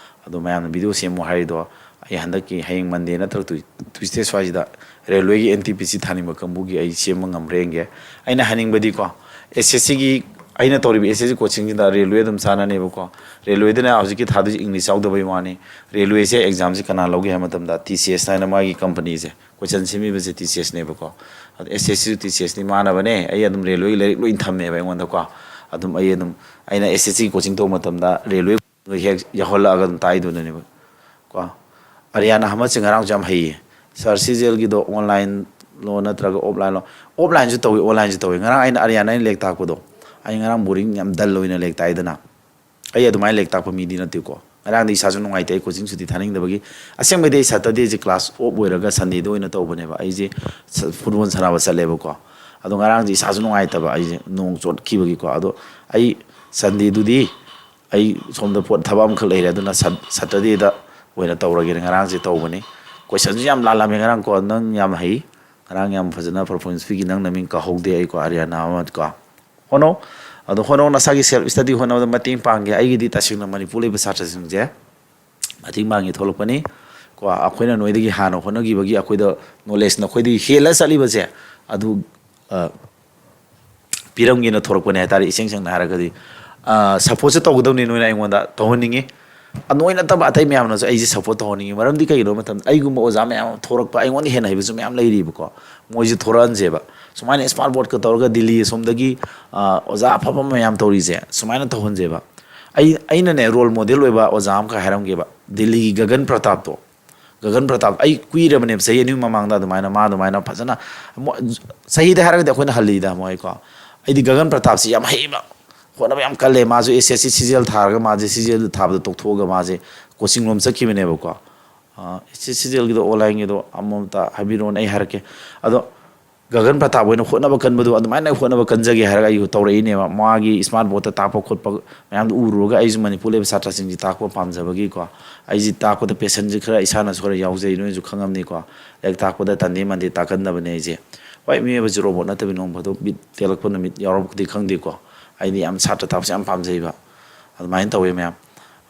ꯑꯗꯣ ꯃꯌꯥꯝꯅ ꯚꯤꯗꯤꯑꯣ ꯁꯦꯝꯃꯨ ꯍꯥꯏꯔꯤꯗꯣ, ꯑꯩ ꯍꯟꯗꯛꯀꯤ ꯍꯌꯦꯡ ꯃꯟꯗꯦ ꯅꯠꯇ꯭ꯔꯒ ꯇꯨꯏ-, ꯇ꯭ꯌꯨꯁꯗꯦ ꯁ꯭ꯋꯥꯏꯁꯤꯗ ꯔꯦꯜꯋꯦꯒꯤ ꯑꯦꯟ ꯇꯤ ꯄꯤ ꯁꯤ ꯊꯥꯅꯤꯡꯕ ꯀꯥꯡꯕꯨꯒꯤ ꯑꯩ ꯁꯦꯝꯕ ꯉꯝꯕ꯭ꯔꯥ ꯌꯦꯡꯒꯦ꯫ ꯑꯩꯅ ꯍꯥꯏꯅꯤꯡꯕꯗꯤꯀꯣ, ꯑꯦꯁ ꯑꯦꯁ ꯁꯤꯒꯤ ꯑꯩꯅ ꯇꯧꯔꯤꯕ ꯑꯦꯁ ꯑꯦꯁ ꯁꯤ ꯀꯣꯆꯤꯡꯁꯤꯗ ꯔꯦꯜꯋꯦ ꯑꯗꯨꯝ ꯆꯥꯟꯅꯅꯦꯕꯀꯣ꯫ ꯔꯦꯜꯋꯦꯗꯅ ꯍꯧꯖꯤꯛꯀꯤ ꯊꯥꯗꯣꯏꯁꯦ ꯏꯪꯂꯤꯁ ꯌꯥꯎꯗꯕꯩ ꯋꯥꯅꯤ꯫ ꯔꯦꯜꯋꯦꯁꯦ ꯑꯦꯛꯖꯥꯝꯁꯦ ꯀꯅꯥ ꯂꯧꯒꯦ ꯍꯥꯏꯕ ꯃꯇꯝꯗ ꯇꯤ ꯁꯤ ꯑꯦꯁ ꯍꯥꯏꯅ ꯃꯥꯒꯤ ꯀꯝꯄꯅꯤꯁꯦ, ꯀꯣꯏꯁꯟ ꯁꯦꯝꯃꯤꯕꯁꯦ ꯇꯤ ꯁꯤ ꯑꯦꯁꯅꯦꯕꯀꯣ꯫ ꯑꯗꯣ ꯑꯦꯁ ꯑꯦꯁ ꯁꯤꯁꯨ ꯇꯤ ꯁꯤ ꯑꯦꯁꯅꯤ ꯃꯥꯟꯅꯕꯅꯦ꯫ ꯑꯩ ꯑꯗꯨꯝ ꯔꯦꯜꯋꯦꯒꯤ ꯂꯥꯏꯔꯤꯛ ꯂꯣꯏ ꯊꯝꯃꯦꯕ ꯑꯩꯉꯣꯟꯗꯀꯣ꯫ ꯑꯗꯨꯝ ꯑꯩ ꯑꯗꯨꯝ, ꯑꯩꯅ ꯑꯦꯁ ꯑꯦꯁ ꯁꯤ ꯀꯣꯆꯤꯡ ꯇꯧꯕ ꯃꯇꯝꯗ ꯔꯦꯜꯋꯦ ꯍꯦꯛ ꯌꯥꯎꯍꯜꯂꯛꯑꯒ ꯑꯗꯨꯝ ꯇꯥꯛꯏꯗꯨꯅꯅꯦꯕ ꯀꯣ꯫ ꯑꯔꯤꯌꯥꯅꯥ ꯑꯃꯁꯦ ꯉꯔꯥꯡꯁꯨ ꯌꯥꯝ ꯍꯩꯌꯦ꯫ ꯁꯥꯔ ꯁꯤ ꯖꯤ ꯑꯦꯜꯒꯤꯗꯣ ꯑꯣꯟꯂꯥꯏꯟꯂꯣ ꯅꯠꯇ꯭ꯔꯒ ꯑꯣꯐꯂꯥꯏꯟꯂꯣ? ꯑꯣꯐꯂꯥꯏꯟꯁꯨ ꯇꯧꯏ, ꯑꯣꯟꯂꯥꯏꯟꯁꯨ ꯇꯧꯏ꯫ ꯉꯔꯥꯡ ꯑꯩꯅ ꯑꯔꯤꯌꯥꯅꯥ ꯑꯩꯅ ꯂꯥꯏꯔꯤꯛ ꯇꯥꯛꯄꯗꯣ, ꯑꯩ ꯉꯔꯥꯡ ꯕꯣꯔꯤꯡ ꯌꯥꯝ ꯗꯜ ꯑꯣꯏꯅ ꯂꯥꯏꯔꯤꯛ ꯇꯥꯛꯏꯗꯅ꯫ ꯑꯩ ꯑꯗꯨꯃꯥꯏꯅ ꯂꯥꯏꯔꯤꯛ ꯇꯥꯛꯄ ꯃꯤꯗꯤ ꯅꯠꯇꯦꯀꯣ꯫ ꯉꯔꯥꯡꯗꯤ ꯏꯁꯥꯁꯨ ꯅꯨꯡꯉꯥꯏꯇꯦ, ꯑꯩ ꯀꯣꯆꯤꯡ ꯁꯨꯇꯤ ꯊꯥꯅꯤꯡꯗꯕꯒꯤ꯫ ꯑꯁꯦꯡꯕꯩꯗꯤ ꯑꯩ ꯁꯇꯔꯗꯦꯁꯦ ꯀ꯭ꯂꯥꯁ ꯑꯣꯐ ꯑꯣꯏꯔꯒ ꯁꯟꯗꯦꯗ ꯑꯣꯏꯅ ꯇꯧꯕꯅꯦꯕ꯫ ꯑꯩꯁꯦ ꯁ-, ꯐꯨꯠꯕꯣꯜ ꯁꯥꯟꯅꯕ ꯆꯠꯂꯦꯕꯀꯣ꯫ ꯑꯗꯣ ꯉꯔꯥꯡꯁꯦ ꯏꯁꯥꯁꯨ ꯅꯨꯡꯉꯥꯏꯇꯕ, ꯑꯩꯁꯦ ꯅꯣꯡ ꯆꯣꯠꯈꯤꯕꯒꯤꯀꯣ꯫ ꯑꯗꯣ ꯑꯩ ꯁꯟꯗꯦꯗꯨꯗꯤ ꯑꯩ ꯁꯣꯝꯗ ꯄꯣꯠ ꯊꯕꯛ ꯑꯃꯈꯛ ꯂꯩꯔꯦ, ꯑꯗꯨꯅ ꯁꯠ-, ꯁꯇꯔꯗꯦꯗ ꯑꯣꯏꯅ ꯇꯧꯔꯒꯦꯅ ꯉꯔꯥꯡꯁꯦ ꯇꯧꯕꯅꯤ꯫ ꯀꯣꯏꯁꯟꯁꯨ ꯌꯥꯝ ꯂꯥꯜꯂꯝꯃꯦ ꯉꯔꯥꯡ ꯀꯣ꯫ ꯅꯪ ꯌꯥꯝ ꯍꯩ, ꯉꯔꯥꯡ ꯌꯥꯝ ꯐꯖꯅ ꯄꯔꯐꯣꯔꯃꯦꯟꯁ ꯄꯤꯈꯤ꯫ ꯅꯪ ꯅꯃꯤꯡ ꯀꯥꯍꯧꯗꯦ ꯑꯩꯀꯣ, ꯑꯔꯤꯌꯥꯅꯥ ꯑꯃ ꯀꯣ꯫ ꯍꯣꯠꯅꯧ꯫ ꯑꯗꯣ ꯍꯣꯠꯅꯧ, ꯅꯁꯥꯒꯤ ꯁꯦꯜꯐ ꯁ꯭ꯇꯗꯤ ꯍꯣꯠꯅꯕꯗ ꯃꯇꯦꯡ ꯄꯥꯡꯒꯦ꯫ ꯑꯩꯒꯤꯗꯤ ꯇꯁꯦꯡꯅ ꯃꯅꯤꯄꯨꯔ ꯂꯩꯕ ꯁꯥꯇ꯭ꯔꯁꯤꯡꯁꯦ ꯃꯇꯦꯡ ꯄꯥꯡꯒꯦ ꯊꯣꯛꯂꯛꯄꯅꯤ ꯀꯣ꯫ ꯑꯩꯈꯣꯏꯅ ꯅꯣꯏꯗꯒꯤ ꯍꯥꯟꯅ ꯍꯣꯠꯅꯈꯤꯕꯒꯤ ꯑꯩꯈꯣꯏꯗ ꯅꯣꯂꯦꯖ ꯅꯈꯣꯏꯗꯒꯤ ꯍꯦꯜꯂ ꯆꯠꯂꯤꯕꯁꯦ, ꯑꯗꯨ, ꯑ, ꯄꯤꯔꯝꯒꯦꯅ ꯊꯣꯔꯛꯄꯅꯦ ꯍꯥꯏꯇꯥꯔꯦ꯫ ꯏꯁꯦꯡ ꯁꯦꯡꯅ ꯍꯥꯏꯔꯒꯗꯤ, ꯑ, ꯁꯞꯄꯣꯔꯠꯁꯦ ꯇꯧꯒꯗꯕꯅꯤ, ꯅꯣꯏꯅ ꯑꯩꯉꯣꯟꯗ ꯇꯧꯍꯟꯅꯤꯡꯉꯤ꯫ ꯑ, ꯅꯣꯏ ꯅꯠꯇꯕ ꯑꯇꯩ ꯃꯌꯥꯝꯅꯁꯨ ꯑꯩꯁꯦ ꯁꯞꯄꯣꯔꯠ ꯇꯧꯍꯟꯅꯤꯡꯉꯤ꯫ ꯃꯔꯝꯗꯤ ꯀꯩꯒꯤꯅꯣ ꯍꯥꯏꯕ ꯃꯇꯝꯗ, ꯑꯩꯒꯨꯝꯕ ꯑꯣꯖꯥ ꯃꯌꯥꯝ ꯑꯃ ꯊꯣꯔꯛꯄ, ꯑꯩꯉꯣꯟꯗ ꯍꯦꯟꯅ ꯍꯩꯕꯁꯨ ꯃꯌꯥꯝ ꯂꯩꯔꯤꯕꯀꯣ꯫ ꯃꯣꯏꯁꯦ ꯊꯣꯔꯛꯍꯟꯁꯦꯕ꯫ ꯁꯨꯃꯥꯏꯅ ꯁ꯭ꯃꯥꯔꯠ ꯕꯣꯔꯗꯀ ꯇꯧꯔꯒ ꯗꯤꯜꯂꯤ ꯑꯁꯣꯝꯗꯒꯤ, ꯑ, ꯑꯣꯖꯥ ꯑꯐꯕ ꯃꯌꯥꯝ ꯇꯧꯔꯤꯁꯦ ꯁꯨꯃꯥꯏꯅ ꯇꯧꯍꯟꯁꯦꯕ꯫ ꯑꯩ, ꯑꯩꯅꯅꯦ, ꯔꯣꯜ ꯃꯣꯗꯦꯜ ꯑꯣꯏꯕ ꯑꯣꯖꯥ ꯑꯃꯈꯛ ꯍꯥꯏꯔꯝꯒꯦꯕ, ꯗꯤꯜꯂꯤꯒꯤ ꯒꯒꯟ ꯄ꯭ꯔꯇꯥꯞꯇꯣ꯫ ꯒꯒꯟ ꯄ꯭ꯔꯇꯥꯞ, ꯑꯩ ꯀꯨꯏꯔꯕꯅꯦꯕ, ꯆꯍꯤ ꯑꯅꯤ ꯃꯃꯥꯡꯗ ꯑꯗꯨꯃꯥꯏꯅ, ꯃꯥ ꯑꯗꯨꯃꯥꯏꯅ ꯐꯖꯅ, ꯃꯣ-, ꯆꯍꯤꯗ ꯍꯥꯏꯔꯒꯗꯤ ꯑꯩꯈꯣꯏꯅ ꯍꯜꯂꯤꯗ ꯃꯣꯏꯀꯣ꯫ ꯑꯩꯗꯤ ꯒꯒꯟ ꯄ꯭ꯔꯇꯥꯞꯁꯤ ꯌꯥꯝ ꯍꯩꯕ, ꯍꯣꯠꯅꯕ ꯌꯥꯝ ꯀꯜꯂꯦ꯫ ꯃꯥꯁꯨ ꯑꯦꯁ ꯑꯦꯁ ꯁꯤ ꯁꯤ ꯖꯤ ꯑꯦꯜ ꯊꯥꯔꯒ, ꯃꯥꯁꯦ ꯁꯤ ꯖꯤ ꯑꯦꯜ ꯊꯥꯕꯗ ꯇꯣꯛꯊꯣꯛꯑꯒ ꯃꯥꯁꯦ ꯀꯣꯆꯤꯡ ꯂꯣꯝ ꯆꯠꯈꯤꯕꯅꯦꯕꯀꯣ꯫ ꯑꯦꯁ ꯑꯦꯁ ꯁꯤ ꯁꯤ ꯖꯤ ꯑꯦꯜꯒꯤꯗꯣ, ꯑꯣꯟꯂꯥꯏꯟꯒꯤꯗꯣ ꯑꯃꯃꯝꯇ ꯍꯥꯏꯕꯤꯔꯛꯑꯣꯅꯦ, ꯑꯩ ꯍꯥꯏꯔꯛꯀꯦ꯫ ꯑꯗꯣ ꯒꯒꯟ ꯄ꯭ꯔꯇꯥꯞ ꯍꯣꯏꯅ ꯍꯣꯠꯅꯕ ꯀꯟꯕꯗꯣ ꯑꯗꯨꯃꯥꯏꯅ ꯑꯩ ꯍꯣꯠꯅꯕ ꯀꯟꯖꯒꯦ ꯍꯥꯏꯔꯒ ꯑꯩꯕꯨ ꯇꯧꯔꯛꯏꯅꯦꯕ꯫ ꯃꯥꯒꯤ ꯁ꯭ꯃꯥꯔꯠ ꯕꯣꯔꯗꯇ ꯇꯥꯛꯄ ꯈꯣꯠꯄ ꯃꯌꯥꯝꯗꯨ ꯎꯔꯨꯔꯒ ꯑꯩꯁꯨ ꯃꯅꯤꯄꯨꯔ ꯂꯩꯕ ꯁꯥꯇ꯭ꯔꯁꯤꯡꯁꯤ ꯇꯥꯛꯄ ꯄꯥꯝꯖꯕꯒꯤꯀꯣ꯫ ꯑꯩꯁꯤ ꯇꯥꯛꯄꯗ ꯄꯦꯁꯟꯁꯦ ꯈꯔ ꯏꯁꯥꯅꯁꯨ ꯈꯔ ꯌꯥꯎꯖꯩ, ꯅꯣꯏꯁꯨ ꯈꯪꯉꯝꯅꯤꯀꯣ꯫ ꯂꯥꯏꯔꯤꯛ ꯇꯥꯛꯄꯗ ꯇꯟꯗꯦ ꯃꯟꯗꯦ ꯇꯥꯛꯀꯟꯗꯕꯅꯦ ꯑꯩꯁꯦ꯫ ꯍꯣꯏ, ꯃꯤꯑꯣꯏꯕꯁꯤ ꯔꯣꯕꯣꯠ ꯅꯠꯇꯕꯅꯤ, ꯅꯣꯡ ꯐꯥꯗꯣꯛ ꯕꯤꯠ ꯇꯦꯛꯂꯛꯄ ꯅꯨꯃꯤꯠ ꯌꯥꯎꯔꯛꯄꯗꯤ ꯈꯪꯗꯦꯀꯣ꯫ ꯑꯩꯗꯤ ꯌꯥꯝ ꯁꯥꯇ꯭ꯔ ꯇꯥꯛꯄꯁꯦ ꯌꯥꯝ ꯄꯥꯝꯖꯩꯕ꯫ ꯑꯗꯨꯃꯥꯏꯅ ꯇꯧꯋꯦ ꯃꯌꯥꯝ꯫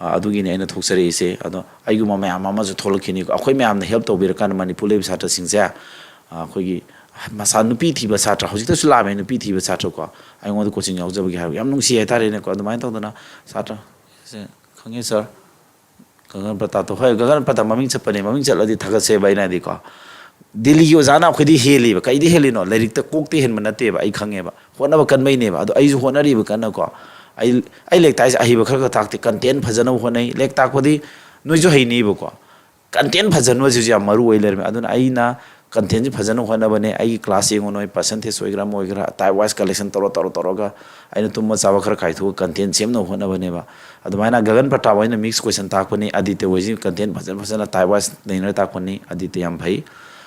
ꯑ, ꯑꯗꯨꯒꯤꯅꯤ ꯑꯩꯅ ꯊꯣꯛꯆꯔꯛꯏꯁꯦ꯫ ꯑꯗꯣ ꯑꯩꯒꯨꯝꯕ ꯃꯌꯥꯝ ꯑꯃꯁꯨ ꯊꯣꯛꯂꯛꯈꯤꯅꯤꯀꯣ꯫ ꯑꯩꯈꯣꯏ ꯃꯌꯥꯝꯅ ꯍꯦꯜꯞ ꯇꯧꯕꯤꯔꯀꯥꯟꯗ ꯃꯅꯤꯄꯨꯔ ꯂꯩꯕ ꯁꯥꯇ꯭ꯔꯁꯤꯡꯁꯦ, ꯑ, ꯑꯩꯈꯣꯏꯒꯤ, ꯃꯁꯥ ꯅꯨꯄꯤ ꯊꯤꯕ ꯁꯥꯇ꯭ꯔ, ꯍꯧꯖꯤꯛꯇꯁꯨ ꯂꯥꯛꯑꯝꯃꯦ, ꯅꯨꯄꯤ ꯊꯤꯕ ꯁꯥꯇ꯭ꯔ ꯀꯣ, ꯑꯩꯉꯣꯟꯗ ꯀꯣꯆꯤꯡ ꯌꯥꯎꯖꯕꯒꯤ ꯍꯥꯏꯕ, ꯌꯥꯝ ꯅꯨꯡꯁꯤ ꯍꯥꯏꯇꯥꯔꯦꯅꯦꯀꯣ꯫ ꯑꯗꯨꯃꯥꯏꯅ ꯇꯧꯗꯅ ꯁꯥꯇ꯭ꯔ, ꯁꯦ, ꯈꯪꯉꯦ ꯁꯥꯔ, ꯒꯒꯟ ꯄ꯭ꯔꯇꯥꯞꯇꯣ, ꯍꯣꯏ, ꯒꯒꯟ ꯄ꯭ꯔꯇꯥꯞ ꯃꯃꯤꯡ ꯆꯠꯄꯅꯦ, ꯃꯃꯤꯡ ꯆꯠꯂꯗꯤ ꯊꯥꯒꯠꯁꯦꯕ ꯑꯩꯅ ꯍꯥꯏꯗꯤꯀꯣ꯫ ꯗꯤꯜꯂꯤꯒꯤ ꯑꯣꯖꯥꯅ ꯑꯩꯈꯣꯏꯗꯤ ꯍꯦꯜꯂꯤꯕ, ꯀꯩꯗꯤ ꯍꯦꯜꯂꯤꯅꯣ? ꯂꯥꯏꯔꯤꯛꯇ ꯀꯣꯛꯇ ꯍꯦꯟꯕ ꯅꯠꯇꯦꯕ, ꯑꯩ ꯈꯪꯉꯦꯕ, ꯍꯣꯠꯅꯕ ꯀꯟꯕꯩꯅꯦꯕ꯫ ꯑꯗꯣ ꯑꯩꯁꯨ ꯍꯣꯠꯅꯔꯤꯕ ꯀꯟꯅꯀꯣ꯫ ꯑꯩ, ꯑꯩ ꯂꯥꯏꯔꯤꯛ ꯇꯥꯛꯏꯁꯦ ꯑꯍꯩꯕ ꯈꯔ ꯈꯔ ꯇꯥꯛꯇꯦ, ꯀꯟꯇꯦꯟ ꯐꯖꯅꯕ ꯍꯣꯠꯅꯩ꯫ ꯂꯥꯏꯔꯤꯛ ꯇꯥꯛꯄꯗꯤ ꯅꯣꯏꯁꯨ ꯍꯩꯅꯤꯕꯀꯣ, ꯀꯟꯇꯦꯟ ꯐꯖꯅꯕꯁꯤꯁꯨ ꯌꯥꯝ ꯃꯔꯨ ꯑꯣꯏ ꯂꯩꯔꯝꯃꯦ꯫ ꯑꯗꯨꯅ ꯑꯩꯅ ꯀꯟꯇꯦꯟꯁꯤ ꯐꯖꯅ ꯍꯣꯠꯅꯕꯅꯦ꯫ ꯑꯩꯒꯤ ꯀ꯭ꯂꯥꯁ ꯌꯦꯡꯉꯨ ꯅꯣꯏ, ꯄꯥꯔꯁꯦꯟꯇꯦꯖ ꯑꯣꯏꯒꯦꯔꯥ ꯑꯃ ꯑꯣꯏꯒꯦꯔꯥ, ꯇꯥꯏꯞ ꯋꯥꯏꯁ ꯀꯂꯦꯛꯁꯟ ꯇꯧꯔ ꯇꯧꯔ ꯇꯧꯔꯒ ꯑꯩꯅ ꯇꯨꯝꯕ ꯆꯥꯕ ꯈꯔ ꯀꯥꯏꯊꯣꯛꯑꯒ ꯀꯟꯇꯦꯟ ꯁꯦꯝꯅꯕ ꯍꯣꯠꯅꯕꯅꯦꯕ꯫ ꯑꯗꯨꯃꯥꯏꯅ ꯒꯒꯟ ꯄ꯭ꯔꯇꯥꯞ ꯍꯣꯏꯅ ꯃꯤꯛꯁ ꯀꯣꯏꯁꯟ ꯇꯥꯛꯄꯅꯤ, ꯑꯗꯤꯇ꯭ꯌ ꯍꯣꯏꯁꯤ ꯀꯟꯇꯦꯟ ꯐꯖ ꯐꯖꯅ ꯇꯥꯏꯞ ꯋꯥꯏꯁ ꯅꯩꯅꯔ ꯇꯥꯛꯄꯅꯤ꯫ ꯑꯗꯤꯇ꯭ꯌ ꯌꯥꯝ ꯐꯩ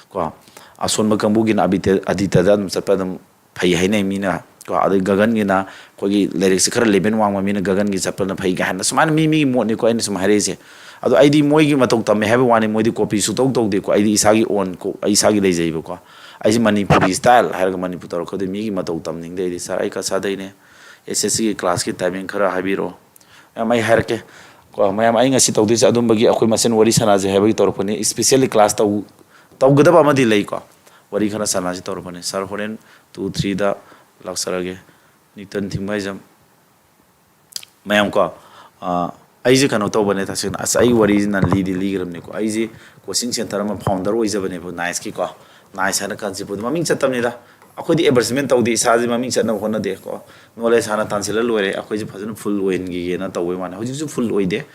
ꯀꯣ꯫ ꯑꯁꯣꯟꯕ ꯀꯥꯡꯕꯨꯒꯤꯅ ꯑꯕꯤꯇ꯭ꯌ, ꯑꯗꯤꯇ꯭ꯌꯗ ꯑꯗꯨꯝ ꯆꯠꯄ ꯑꯗꯨꯝ ꯐꯩ ꯍꯥꯏꯅꯩ ꯃꯤꯅ ꯀꯣ꯫ ꯑꯗꯩ ꯒꯒꯟꯒꯤꯅ ꯑꯩꯈꯣꯏꯒꯤ ꯂꯥꯏꯔꯤꯛꯁꯦ ꯈꯔ ꯂꯦꯚꯦꯜ ꯋꯥꯡꯕ ꯃꯤꯅ ꯒꯒꯟꯒꯤ ꯆꯠꯄꯅ ꯐꯩ ꯀꯥꯏꯅ ꯁꯨꯃꯥꯏꯅ ꯃꯤ ꯃꯤꯒꯤ ꯃꯣꯠꯅꯤꯀꯣ ꯑꯩꯅ ꯁꯨꯝ ꯍꯥꯏꯔꯛꯏꯁꯦ꯫ ꯑꯗꯣ ꯑꯩꯗꯤ ꯃꯣꯏꯒꯤ ꯃꯇꯧ ꯇꯝꯃꯦ ꯍꯥꯏꯕ ꯋꯥꯅꯤ, ꯃꯣꯏꯗꯤ ꯀꯣꯄꯤ ꯁꯨꯛꯇꯧ ꯇꯧꯗꯦꯀꯣ꯫ ꯑꯩꯗꯤ ꯏꯁꯥꯒꯤ ꯑꯣꯟ ꯀꯣ-, ꯑꯩ ꯏꯁꯥꯒꯤ ꯂꯩꯖꯩꯕꯀꯣ꯫ ꯑꯩꯁꯦ ꯃꯅꯤꯄꯨꯔꯤ ꯁ꯭ꯇꯥꯏꯜ ꯍꯥꯏꯔꯒ ꯃꯅꯤꯄꯨꯔ ꯇꯧꯔꯛꯀꯗꯣꯏ, ꯃꯤꯒꯤ ꯃꯇꯧ ꯇꯝꯅꯤꯡꯗꯦ ꯑꯩꯗꯤ꯫ ꯁꯥꯔ, ꯑꯩ ꯀꯁꯥꯗꯩꯅꯦ, ꯑꯦꯁ ꯑꯦꯁ ꯁꯤꯒꯤ ꯀ꯭ꯂꯥꯁꯀꯤ ꯇꯥꯏꯃꯤꯡ ꯈꯔ ꯍꯥꯏꯕꯤꯔꯛꯑꯣ꯫ ꯃꯌꯥꯝ, ꯑꯩ ꯍꯥꯏꯔꯛꯀꯦ ꯀꯣ꯫ ꯃꯌꯥꯝ, ꯑꯩ ꯉꯁꯤ ꯇꯧꯗꯣꯏꯁꯦ ꯑꯗꯨꯝꯕꯒꯤ ꯑꯩꯈꯣꯏ ꯃꯁꯦꯟ ꯋꯥꯔꯤ ꯁꯥꯟꯅꯁꯦ ꯍꯥꯏꯕꯒꯤ ꯇꯧꯔꯛꯄꯅꯤ꯫ ꯏꯁꯄꯤꯁꯦꯜꯂꯤ ꯀ꯭ꯂꯥꯁ ꯇꯧ-, ꯇꯧꯒꯗꯕ ꯑꯃꯗꯤ ꯂꯩꯀꯣ, ꯋꯥꯔꯤ ꯈꯔ ꯁꯥꯟꯅꯁꯤ ꯇꯧꯔꯛꯄꯅꯤ꯫ ꯁꯥꯔ, ꯍꯣꯔꯦꯟ ꯇꯨ ꯊ꯭ꯔꯤꯗ ꯂꯥꯛꯆꯔꯒꯦ꯫ ꯅ꯭ꯌꯨꯇꯟ ꯊꯤꯡꯃꯩꯖꯝ꯫ ꯃꯌꯥꯝ ꯀꯣ, ꯑ, ꯑꯩꯁꯦ ꯀꯩꯅꯣ ꯇꯧꯕꯅꯦ, ꯇꯁꯦꯡꯅ꯫ ꯑꯁ, ꯑꯩ ꯋꯥꯔꯤꯁꯤꯅ ꯂꯤꯗꯤ ꯂꯤꯈ꯭ꯔꯕꯅꯤꯀꯣ꯫ ꯑꯩꯁꯦ ꯀꯣꯆꯤꯡ ꯁꯦꯟꯇꯔ ꯑꯃ ꯐꯥꯎꯟꯗꯔ ꯑꯣꯏꯖꯕꯅꯦꯕ, ꯅꯥꯏꯁꯀꯤꯀꯣ꯫ ꯅꯥꯏꯁ ꯍꯥꯏꯅ ꯀꯟꯁꯤꯄꯨꯗꯤ ꯃꯃꯤꯡ ꯆꯠꯇꯕꯅꯤꯗ꯫ ꯑꯩꯈꯣꯏꯗꯤ ꯑꯦꯗꯚꯔꯇꯤꯁꯃꯦꯟ ꯇꯧꯗꯦ, ꯏꯁꯥꯁꯦ ꯃꯃꯤꯡ ꯆꯠꯅꯕ ꯍꯣꯠꯅꯗꯦꯀꯣ꯫ ꯅꯣꯂꯦꯖ ꯍꯥꯟꯅ ꯇꯥꯟꯁꯤꯜꯂ ꯂꯣꯏꯔꯦ, ꯑꯩꯈꯣꯏꯁꯦ ꯐꯖꯅ ꯐꯨꯜ ꯑꯣꯏꯍꯟꯈꯤꯒꯦꯅ ꯇꯧꯕꯩ ꯋꯥꯅꯤ꯫ ꯍꯧꯖꯤꯛꯁꯨ ꯐꯨꯜ ꯑꯣꯏꯗꯦ꯫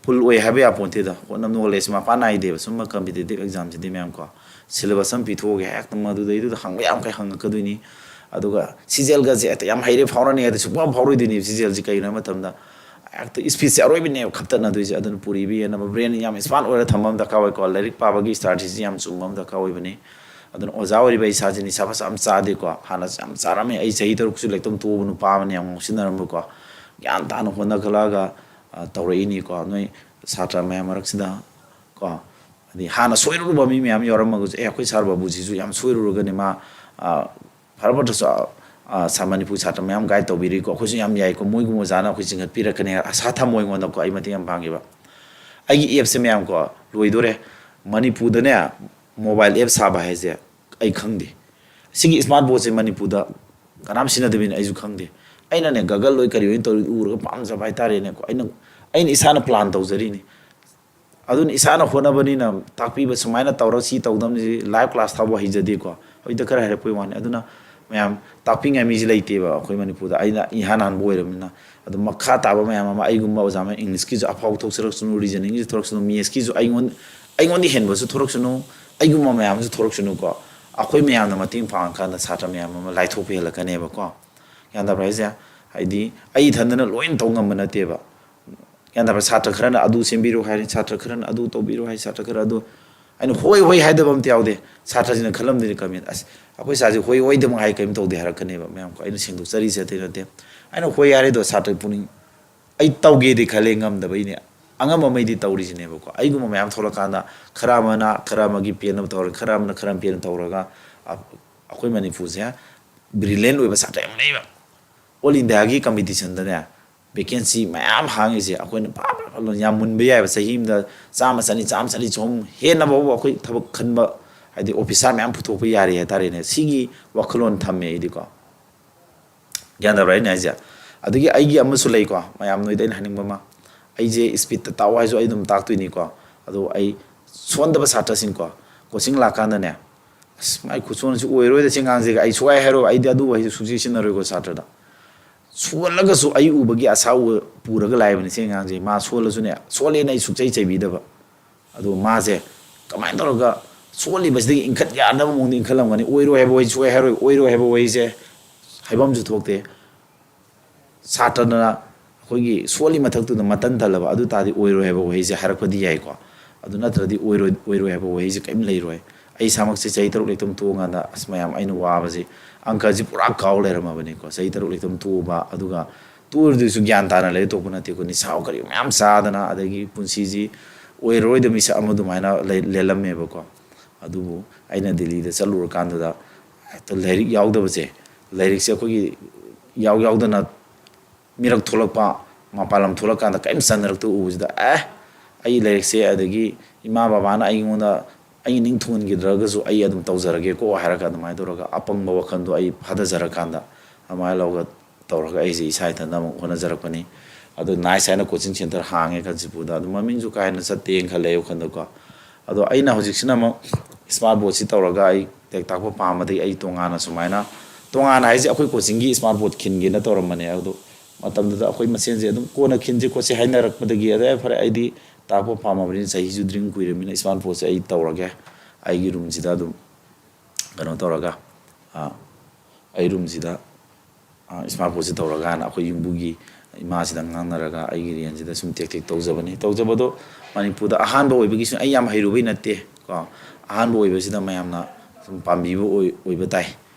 ꯐꯨꯜ ꯑꯣꯏ ꯍꯥꯏꯕ ꯌꯥꯄꯣꯟꯇꯦꯗ꯫ ꯍꯣꯠꯅꯕ, ꯅꯣꯂꯦꯖ ꯃꯄꯥꯟ ꯅꯥꯏꯗꯦꯕ ꯁꯨꯝꯕ ꯀꯝꯄꯤꯇꯤꯇꯤꯞ ꯑꯦꯛꯖꯥꯝꯁꯤꯗꯤ, ꯃꯌꯥꯝ ꯀꯣ꯫ ꯁꯤꯂꯦꯕꯁ ꯑꯃ ꯄꯤꯊꯣꯛꯑꯒꯦ, ꯍꯦꯛꯇ ꯃꯗꯨꯗꯩꯗꯨꯗ ꯍꯪꯕ ꯌꯥꯝꯈꯩ ꯍꯪꯉꯛꯀꯗꯣꯏꯅꯤ꯫ ꯑꯗꯨꯒ ꯁꯤꯖꯦꯜꯒꯁꯦ ꯍꯦꯛꯇ ꯌꯥꯝ ꯍꯩꯔꯦ ꯐꯥꯎꯔꯅꯤ ꯍꯥꯏꯗꯤ ꯁꯨꯡꯐꯥꯎ ꯐꯥꯎꯔꯣꯏꯗꯣꯏꯅꯦꯕ꯫ ꯁꯤꯖꯦꯜꯁꯦ ꯀꯩꯅꯣ ꯍꯥꯏꯕ ꯃꯇꯝꯗ ꯍꯦꯛꯇ ꯏꯁꯄꯤꯠꯁꯦ ꯑꯔꯣꯏꯕꯤꯅꯦꯕ ꯈꯞꯇꯠꯅꯗꯣꯏꯁꯦ꯫ ꯑꯗꯨꯅ ꯄꯨꯔꯤꯕ ꯌꯦꯟ ꯑꯃ ꯕ꯭ꯔꯦꯟ ꯌꯥꯝ ꯏꯁꯃꯥꯔꯠ ꯑꯣꯏꯔ ꯊꯝꯕ ꯑꯃ ꯗꯔꯀꯥꯔ ꯑꯣꯏꯀꯣ꯫ ꯂꯥꯏꯔꯤꯛ ꯄꯥꯕꯒꯤ ꯏꯁꯇ꯭ꯔꯥꯇꯦꯖꯤ ꯌꯥꯝ ꯆꯨꯝꯕ ꯑꯃ ꯗꯔꯀꯥꯔ ꯑꯣꯏꯕꯅꯤ꯫ ꯑꯗꯨꯅ ꯑꯣꯖꯥ ꯑꯣꯏꯔꯤꯕ ꯏꯁꯥꯁꯦ ꯅꯤꯁꯥ ꯄꯁꯥ ꯌꯥꯝ ꯆꯥꯗꯦꯀꯣ꯫ ꯍꯥꯟꯅ ꯌꯥꯝ ꯆꯥꯔꯝꯃꯦ꯫ ꯑꯩ ꯆꯍꯤ ꯇꯔꯨꯛꯁꯨ ꯂꯥꯏꯔꯤꯛ ꯇꯝ ꯇꯣꯛꯑꯕ ꯅꯨꯄꯥ ꯑꯃꯅ ꯌꯥꯝ ꯉꯥꯎꯁꯤꯟꯅꯔꯝꯕꯀꯣ꯫ ꯒ꯭ꯌꯥꯟ ꯇꯥꯅ ꯍꯣꯠꯅꯈꯠꯂꯛꯑꯒ, ꯑ, ꯇꯧꯔꯛꯏꯅꯤꯀꯣ꯫ ꯅꯣꯏ ꯁꯥꯇ꯭ꯔ ꯃꯌꯥꯝ ꯃꯔꯛꯁꯤꯗ ꯀꯣ, ꯍꯥꯏꯗꯤ ꯍꯥꯟꯅ ꯁꯣꯏꯔꯨꯔꯕ ꯃꯤ ꯃꯌꯥꯝ ꯌꯥꯎꯔꯝꯃꯒꯁꯨ, "ꯑꯦ, ꯑꯩꯈꯣꯏ ꯁꯥꯔ ꯕꯥꯕꯨꯖꯤꯁꯨ ꯌꯥꯝ ꯁꯣꯏꯔꯨꯔꯒꯅꯤ, ꯃꯥ, ꯑ, ꯐꯔ ꯐꯠꯇ꯭ꯔꯁꯨ, ꯑ, ꯑ, ꯁꯥꯔ ꯃꯅꯤꯄꯨꯔ ꯁꯥꯇ꯭ꯔ ꯃꯌꯥꯝ ꯒꯥꯏꯗ ꯇꯧꯕꯤꯔꯤꯀꯣ, ꯑꯩꯈꯣꯏꯁꯨ ꯌꯥꯝ ꯌꯥꯏꯀꯣ, ꯃꯣꯏꯒꯨꯝꯕ ꯑꯣꯖꯥꯅ ꯑꯩꯈꯣꯏ ꯆꯤꯡꯈꯠꯄꯤꯔꯛꯀꯅꯤ" ꯍꯥꯏꯔ ꯑꯁꯥ ꯊꯝꯃꯣ ꯑꯩꯉꯣꯟꯗꯀꯣ꯫ ꯑꯩ ꯃꯇꯦꯡ ꯌꯥꯝ ꯄꯥꯡꯉꯦꯕ꯫ ꯑꯩꯒꯤ ꯑꯦꯞꯁꯦ ꯃꯌꯥꯝꯀꯣ, ꯂꯣꯏꯗꯣꯔꯦ꯫ ꯃꯅꯤꯄꯨꯔꯗꯅꯦ ꯃꯣꯕꯥꯏꯜ ꯑꯦꯞ ꯁꯥꯕ ꯍꯥꯏꯁꯦ ꯑꯩ ꯈꯪꯗꯦ꯫ ꯁꯤꯒꯤ ꯏꯁꯃꯥꯔꯠ ꯕꯣꯔꯗꯁꯦ ꯃꯅꯤꯄꯨꯔꯗ ꯀꯅꯥꯝ ꯁꯤꯖꯤꯟꯅꯗꯕꯅꯤꯅ ꯑꯩꯁꯨ ꯈꯪꯗꯦ꯫ ꯑꯩꯅꯅꯦ, ꯒꯒꯜ ꯂꯣꯏ ꯀꯔꯤ ꯂꯣꯏ ꯇꯧꯔꯤ ꯎꯔꯒ ꯄꯥꯝꯖꯕ ꯍꯥꯏꯇꯥꯔꯦꯅꯦꯀꯣ꯫ ꯑꯩꯅ, ꯑꯩꯅ ꯏꯁꯥꯅ ꯄ꯭ꯂꯥꯟ ꯇꯧꯖꯔꯤꯅꯤ꯫ ꯑꯗꯨꯅ ꯏꯁꯥꯅ ꯍꯣꯠꯅꯕꯅꯤꯅ ꯇꯥꯛꯄꯤꯕ, ꯁꯨꯃꯥꯏꯅ ꯇꯧꯔ ꯁꯤ ꯇꯧꯗꯕꯅꯤ, ꯁꯤ ꯂꯥꯏꯚ ꯀ꯭ꯂꯥꯁ ꯊꯥꯕ ꯍꯩꯖꯗꯦꯀꯣ꯫ ꯍꯧꯖꯤꯛꯇ ꯈꯔ ꯍꯥꯏꯔꯛꯄꯩ ꯋꯥꯅꯤ꯫ ꯑꯗꯨꯅ ꯃꯌꯥꯝ ꯇꯥꯛꯄꯤꯉꯥꯏ ꯃꯤꯁꯤ ꯂꯩꯇꯦꯕ ꯑꯩꯈꯣꯏ ꯃꯅꯤꯄꯨꯔꯗ꯫ ꯑꯩꯅ ꯏꯍꯥꯟ ꯍꯥꯟꯕ ꯑꯣꯏꯔꯕꯅꯤꯅ꯫ ꯑꯗꯣ ꯃꯈꯥ ꯇꯥꯕ ꯃꯌꯥꯝ ꯑꯃ, ꯑꯩꯒꯨꯝꯕ ꯑꯣꯖꯥ ꯑꯃ English ꯀꯤꯁꯨ ꯑꯐꯥꯎꯕ ꯊꯣꯛꯆꯔꯛꯁꯅꯨ, reasoning ꯒꯤꯁꯨ ꯊꯣꯛꯂꯛꯁꯅꯨ, maths ꯀꯤꯁꯨ ꯑꯩꯉꯣꯟ-, ꯑꯩꯉꯣꯟꯗ ꯍꯦꯟꯕꯁꯨ ꯊꯣꯛꯂꯛꯁꯅꯨ, ꯑꯩꯒꯨꯝꯕ ꯃꯌꯥꯝꯁꯨ ꯊꯣꯛꯂꯛꯁꯅꯨꯀꯣ꯫ ꯑꯩꯈꯣꯏ ꯃꯌꯥꯝꯅ ꯃꯇꯦꯡ ꯄꯥꯡꯉꯀꯥꯟꯗ ꯁꯥꯇ꯭ꯔ ꯃꯌꯥꯝ ꯑꯃ ꯂꯥꯏꯊꯣꯛꯄ ꯍꯦꯜꯂꯛꯀꯅꯦꯕꯀꯣ꯫ ꯒ꯭ꯌꯥꯟ ꯇꯥꯕ꯭ꯔꯥ ꯍꯥꯏꯁꯦ? ꯍꯥꯏꯗꯤ ꯑꯩ ꯏꯊꯟꯗꯅ ꯂꯣꯏꯅ ꯇꯧ ꯉꯝꯕ ꯅꯠꯇꯦꯕ꯫ ꯒ꯭ꯌꯥꯟ ꯇꯥꯕ꯭ꯔꯥ? ꯁꯥꯇ꯭ꯔ ꯈꯔꯅ ꯑꯗꯨ ꯁꯦꯝꯕꯤꯔꯣ ꯍꯥꯏꯔꯤ, ꯁꯥꯇ꯭ꯔ ꯈꯔꯅ ꯑꯗꯨ ꯇꯧꯕꯤꯔꯣ ꯍꯥꯏ, ꯁꯥꯇ꯭ꯔ ꯈꯔ ꯑꯗꯨ, ꯑꯩꯅ ꯍꯣꯏ ꯍꯣꯏ ꯍꯥꯏꯗꯕ ꯑꯝꯇ ꯌꯥꯎꯗꯦ꯫ ꯁꯥꯇ꯭ꯔꯁꯤꯡꯅ ꯈꯜꯂꯝꯗꯣꯏꯅꯤ comment, "ꯑꯁ, ꯑꯩꯈꯣꯏ ꯁꯥꯔꯁꯦ ꯍꯣꯏ ꯍꯣꯏꯗꯃꯛ ꯍꯥꯏ, ꯀꯔꯤꯝ ꯇꯧꯗꯦ" ꯍꯥꯏꯔꯛꯀꯅꯦꯕ ꯃꯌꯥꯝ꯫ ꯑꯩꯅ ꯁꯦꯡꯗꯣꯛꯆꯔꯤꯁꯦ ꯑꯇꯩ ꯅꯠꯇꯦ꯫ ꯑꯩꯅ ꯍꯣꯏ ꯍꯥꯏꯔꯤꯗꯣ ꯁꯥꯇ꯭ꯔ ꯄꯨꯛꯅꯤꯡ, ꯑꯩ ꯇꯧꯒꯦꯗꯤ ꯈꯜꯂꯦ, ꯉꯝꯗꯕꯩꯅꯦ꯫ ꯑꯉꯝꯕ ꯃꯩꯗꯤ ꯇꯧꯔꯤꯁꯤꯅꯦꯕꯀꯣ꯫ ꯑꯩꯒꯨꯝꯕ ꯃꯌꯥꯝ ꯊꯣꯛꯂꯛꯀꯥꯟꯗ ꯈꯔ ꯑꯃꯅ, ꯈꯔ ꯑꯃꯒꯤ ꯄꯦꯟꯅꯕ ꯇꯧꯔꯒ, ꯈꯔ ꯑꯃꯅ ꯈꯔ ꯄꯦꯟꯅ ꯇꯧꯔꯒ, ꯑ-, ꯑꯩꯈꯣꯏ ꯃꯅꯤꯄꯨꯔꯁꯦ brilliant ꯑꯣꯏꯕ ꯁꯥꯇ꯭ꯔ ꯌꯥꯝ ꯂꯩꯕ꯫ All India ꯒꯤ competition ꯗꯅꯦ vacancy ꯃꯌꯥꯝ ꯍꯥꯡꯉꯤꯁꯦ ꯑꯩꯈꯣꯏꯅ ꯐ-, ꯐ-, ꯐ-, ꯌꯥꯝ ꯃꯨꯟꯕ ꯌꯥꯏꯕ꯫ ꯆꯍꯤ ꯑꯃꯗ ꯆꯥꯝꯃ, ꯆꯅꯤ, ꯆꯥꯝꯃ, ꯆꯅꯤ, ꯆꯍꯨꯝ ꯍꯦꯟꯅ ꯐꯥꯎꯕ ꯑꯩꯈꯣꯏ ꯊꯕꯛ ꯈꯟꯕ, ꯍꯥꯏꯗꯤ officer ꯃꯌꯥꯝ ꯄꯨꯊꯣꯛꯄ ꯌꯥꯔꯤ ꯍꯥꯏꯇꯥꯔꯦꯅꯦ꯫ ꯁꯤꯒꯤ ꯋꯥꯈꯜꯂꯣꯟ ꯊꯝꯃꯦ ꯑꯩꯗꯤꯀꯣ꯫ ꯒ꯭ꯌꯥꯟ ꯇꯥꯕ꯭ꯔꯥ ꯑꯩꯅ ꯍꯥꯏꯁꯦ? ꯑꯗꯒꯤ ꯑꯩꯒꯤ ꯑꯃꯁꯨ ꯂꯩꯀꯣ, ꯃꯌꯥꯝ ꯅꯣꯏꯗ ꯑꯩꯅ ꯍꯥꯏꯅꯤꯡꯕ ꯑꯃ, ꯑꯩꯁꯦ speed ꯇ ꯇꯥꯛꯑꯣ ꯍꯥꯏꯁꯨ ꯑꯩ ꯑꯗꯨꯝ ꯇꯥꯛꯇꯣꯏꯅꯤꯀꯣ꯫ ꯑꯗꯣ ꯑꯩ ꯁꯣꯟꯗꯕ ꯁꯥꯇ꯭ꯔꯁꯤꯡꯀꯣ, coaching ꯂꯥꯛꯀꯥꯟꯗꯅꯦ, "ꯑꯁ, ꯃꯥꯏ ꯈꯨꯠꯁꯣꯟꯁꯤ ꯑꯣꯏꯔꯣꯏꯗ ꯁꯤ ꯑꯉꯥꯡꯁꯤꯒ", ꯑꯩ ꯁꯨꯡꯍꯥꯏ ꯍꯥꯏꯔꯣꯏ꯫ ꯑꯩꯗꯤ ꯑꯗꯨ ꯋꯥꯍꯩꯁꯦ ꯁꯨꯡꯁꯤ ꯁꯤꯖꯤꯟꯅꯔꯣꯏꯀꯣ ꯁꯥꯇ꯭ꯔꯗ꯫ ꯁꯣꯜꯂꯒꯁꯨ ꯑꯩ ꯎꯕꯒꯤ ꯑꯁꯥ ꯎ-, ꯄꯨꯔꯒ ꯂꯥꯛꯏꯕꯅꯤ ꯁꯤ ꯑꯉꯥꯡꯁꯦ꯫ ꯃꯥ ꯁꯣꯜꯂꯁꯨꯅꯦ, ꯁꯣꯜꯂꯦꯅ ꯑꯩ ꯁꯨꯡꯆꯩ ꯆꯩꯕꯤꯗꯕ꯫ ꯑꯗꯨ ꯃꯥꯁꯦ ꯀꯃꯥꯏꯅ ꯇꯧꯔꯒ ꯁꯣꯜꯂꯤꯕꯁꯤꯗꯒꯤ ꯏꯟꯈꯠ ꯌꯥꯅꯕ ꯃꯑꯣꯡꯗ ꯏꯟꯈꯠꯂꯝꯒꯅꯤ? ꯑꯣꯏꯔꯣꯏ ꯍꯥꯏꯕ ꯋꯥꯍꯩ ꯁꯨꯡꯍꯥꯏ ꯍꯥꯏꯔꯣꯏ, ꯑꯣꯏꯔꯣꯏ ꯍꯥꯏꯕ ꯋꯥꯍꯩꯁꯦ ꯍꯥꯏꯐꯝꯁꯨ ꯊꯣꯛꯇꯦ꯫ ꯁꯥꯇ꯭ꯔꯅ ꯑꯩꯈꯣꯏꯒꯤ ꯁꯣꯜꯂꯤ ꯃꯊꯛꯇꯨꯗ ꯃꯇꯟ ꯇꯜꯂꯕ ꯑꯗꯨ ꯇꯥꯔꯗꯤ ꯑꯣꯏꯔꯣꯏ ꯍꯥꯏꯕ ꯋꯥꯍꯩꯁꯦ ꯍꯥꯏꯔꯛꯄꯗꯤ ꯌꯥꯏꯀꯣ꯫ ꯑꯗꯨ ꯅꯠꯇ꯭ꯔꯗꯤ ꯑꯣꯏꯔꯣꯏ, ꯑꯣꯏꯔꯣꯏ ꯍꯥꯏꯕ ꯋꯥꯍꯩꯁꯦ ꯀꯔꯤꯝ ꯂꯩꯔꯣꯏ꯫ ꯑꯩ ꯏꯁꯥꯃꯛꯁꯦ ꯆꯍꯤ ꯇꯔꯨꯛ ꯂꯦꯛꯇꯝ ꯇꯣꯛꯑꯀꯥꯟꯗ ꯑꯁ ꯃꯌꯥꯝ ꯑꯩꯅ ꯋꯥꯕꯁꯦ, ꯑꯪꯀꯁꯤ ꯄꯨꯔꯥ ꯀꯥꯎ ꯂꯩꯔꯝꯃꯕꯅꯤꯀꯣ꯫ ꯆꯍꯤ ꯇꯔꯨꯛ ꯂꯦꯛꯇꯝ ꯇꯣꯛꯎꯕ, ꯑꯗꯨꯒ ꯇꯣꯛꯎꯔꯗꯨꯁꯨ ꯒ꯭ꯌꯥꯟ ꯇꯥꯅ ꯂꯩ ꯇꯣꯛꯄ ꯅꯠꯇꯦꯀꯣ꯫ ꯅꯤꯁꯥ ꯀꯔꯤ ꯃꯌꯥꯝ ꯆꯥꯗꯅ, ꯑꯗꯒꯤ ꯄꯨꯟꯁꯤꯁꯤ ꯑꯣꯏꯔꯔꯣꯏꯗꯕ ꯃꯤꯁꯛ ꯑꯃ ꯑꯗꯨꯃꯥꯏꯅ ꯂꯩ-, ꯂꯦꯜꯂꯝꯃꯦꯕꯀꯣ꯫ ꯑꯗꯨꯕꯨ ꯑꯩꯅ ꯗꯤꯜꯂꯤꯗ ꯆꯠꯂꯨꯔꯀꯥꯟꯗꯨꯗ ꯍꯦꯛꯇ ꯂꯥꯏꯔꯤꯛ ꯌꯥꯎꯗꯕꯁꯦ, ꯂꯥꯏꯔꯤꯛꯁꯦ ꯑꯩꯈꯣꯏꯒꯤ ꯌꯥꯎ ꯌꯥꯎꯗꯅ ꯃꯤꯔꯛ ꯊꯣꯛꯂꯛꯄ, ꯃꯄꯥꯟ ꯂꯝ ꯊꯣꯛꯂꯛꯀꯥꯟꯗ ꯀꯔꯤꯝ ꯆꯟꯅꯔꯛꯇꯕ ꯎꯕꯁꯤꯗ, ꯑꯦ, ꯑꯩ ꯂꯥꯏꯔꯤꯛꯁꯦ, ꯑꯗꯒꯤ ꯏꯃꯥ ꯕꯕꯥꯅ ꯑꯩꯉꯣꯟꯗ ꯑꯩ ꯅꯤꯡ ꯊꯨꯡꯍꯟꯈꯤꯗ꯭ꯔꯒꯁꯨ ꯑꯩ ꯑꯗꯨꯝ ꯇꯧꯖꯔꯒꯦꯀꯣ ꯍꯥꯏꯔꯒ ꯑꯗꯨꯃꯥꯏꯅ ꯇꯧꯔꯒ ꯑꯄꯪꯕ ꯋꯥꯈꯜꯗꯣ ꯑꯩ ꯐꯥꯊꯖꯔꯀꯥꯟꯗ ꯑꯗꯨꯃꯥꯏꯅ ꯂꯧꯔꯒ ꯇꯧꯔꯒ ꯑꯩꯁꯦ ꯏꯁꯥ ꯏꯊꯟꯇ ꯑꯃꯨꯛ ꯍꯣꯠꯅꯖꯔꯛꯄꯅꯤ꯫ ꯑꯗꯣ ꯅꯥꯏꯁ ꯍꯥꯏꯅ ꯀꯣꯆꯤꯡ ꯁꯦꯟꯇꯔ ꯍꯥꯡꯉꯦ ꯈꯟꯁꯤꯕꯨꯗ ꯑꯗꯨ ꯃꯃꯤꯡꯁꯨ ꯀꯥ ꯍꯦꯟꯅ ꯆꯠꯇꯦꯅ ꯈꯜꯂꯦ ꯑꯩ ꯋꯥꯈꯜꯗꯀꯣ꯫ ꯑꯗꯣ ꯑꯩꯅ ꯍꯧꯖꯤꯛꯁꯤꯅ ꯑꯃꯨꯛ ꯏꯁꯃꯥꯔꯠ ꯕꯣꯔꯗꯁꯤ ꯇꯧꯔꯒ ꯑꯩ ꯇꯦꯛ ꯇꯥꯛꯄ ꯄꯥꯝꯕꯗꯒꯤ ꯑꯩ ꯇꯣꯉꯥꯟꯅ ꯁꯨꯃꯥꯏꯅ, ꯇꯣꯉꯥꯟꯅ ꯍꯥꯏꯁꯦ ꯑꯩꯈꯣꯏ ꯀꯣꯆꯤꯡꯒꯤ ꯏꯁꯃꯥꯔꯠ ꯕꯣꯔꯗ ꯈꯤꯟꯒꯦꯅ ꯇꯧꯔꯝꯕꯅꯦ꯫ ꯑꯗꯣ ꯃꯇꯝꯗꯨꯗ ꯑꯩꯈꯣꯏ ꯃꯁꯦꯟꯁꯦ ꯑꯗꯨꯝ ꯀꯣꯟꯅ ꯈꯤꯟꯁꯤ ꯈꯣꯠꯁꯤ ꯍꯥꯏꯅꯔꯛꯄꯗꯒꯤ ꯑꯗꯩ ꯐꯔꯦ ꯑꯩꯗꯤ ꯇꯥꯛꯄ ꯄꯥꯝꯃꯕꯅꯤꯅ ꯆꯍꯤꯁꯨ ꯗ꯭ꯔꯤꯡ ꯀꯨꯏꯔꯕꯅꯤꯅ ꯏꯁꯃꯥꯔꯠ ꯕꯣꯔꯗꯁꯦ ꯑꯩ ꯇꯧꯔꯒꯦ꯫ ꯑꯩꯒꯤ ꯔꯨꯝꯁꯤꯗ ꯑꯗꯨꯝ ꯀꯩꯅꯣ ꯇꯧꯔꯒ, ꯑ, ꯑꯩ ꯔꯨꯝꯁꯤꯗ, ꯑ, ꯏꯁꯃꯥꯔꯠ ꯕꯣꯔꯗꯁꯦ ꯇꯧꯔꯒꯅ ꯑꯩꯈꯣꯏ ꯌꯨꯝꯕꯨꯒꯤ ꯏꯃꯥꯁꯤꯗ ꯉꯥꯡꯅꯔꯒ ꯑꯩꯒꯤ ꯔꯦꯟꯁꯤꯗ ꯁꯨꯝ ꯇꯦꯛ ꯇꯦꯛ ꯇꯧꯖꯕꯅꯤ꯫ ꯇꯧꯖꯕꯗꯣ ꯃꯅꯤꯄꯨꯔꯗ ꯑꯍꯥꯟꯕ ꯑꯣꯏꯕꯒꯤꯁꯨ ꯑꯩ ꯌꯥꯝ ꯍꯩꯔꯨꯕꯩ ꯅꯠꯇꯦ ꯀꯣ꯫ ꯑꯍꯥꯟꯕ ꯑꯣꯏꯕꯁꯤꯗ ꯃꯌꯥꯝꯅ ꯁꯨꯝ ꯄꯥꯝꯕꯤꯕ ꯑꯣꯏ-, ꯑꯣꯏꯕ ꯇꯥꯏ꯫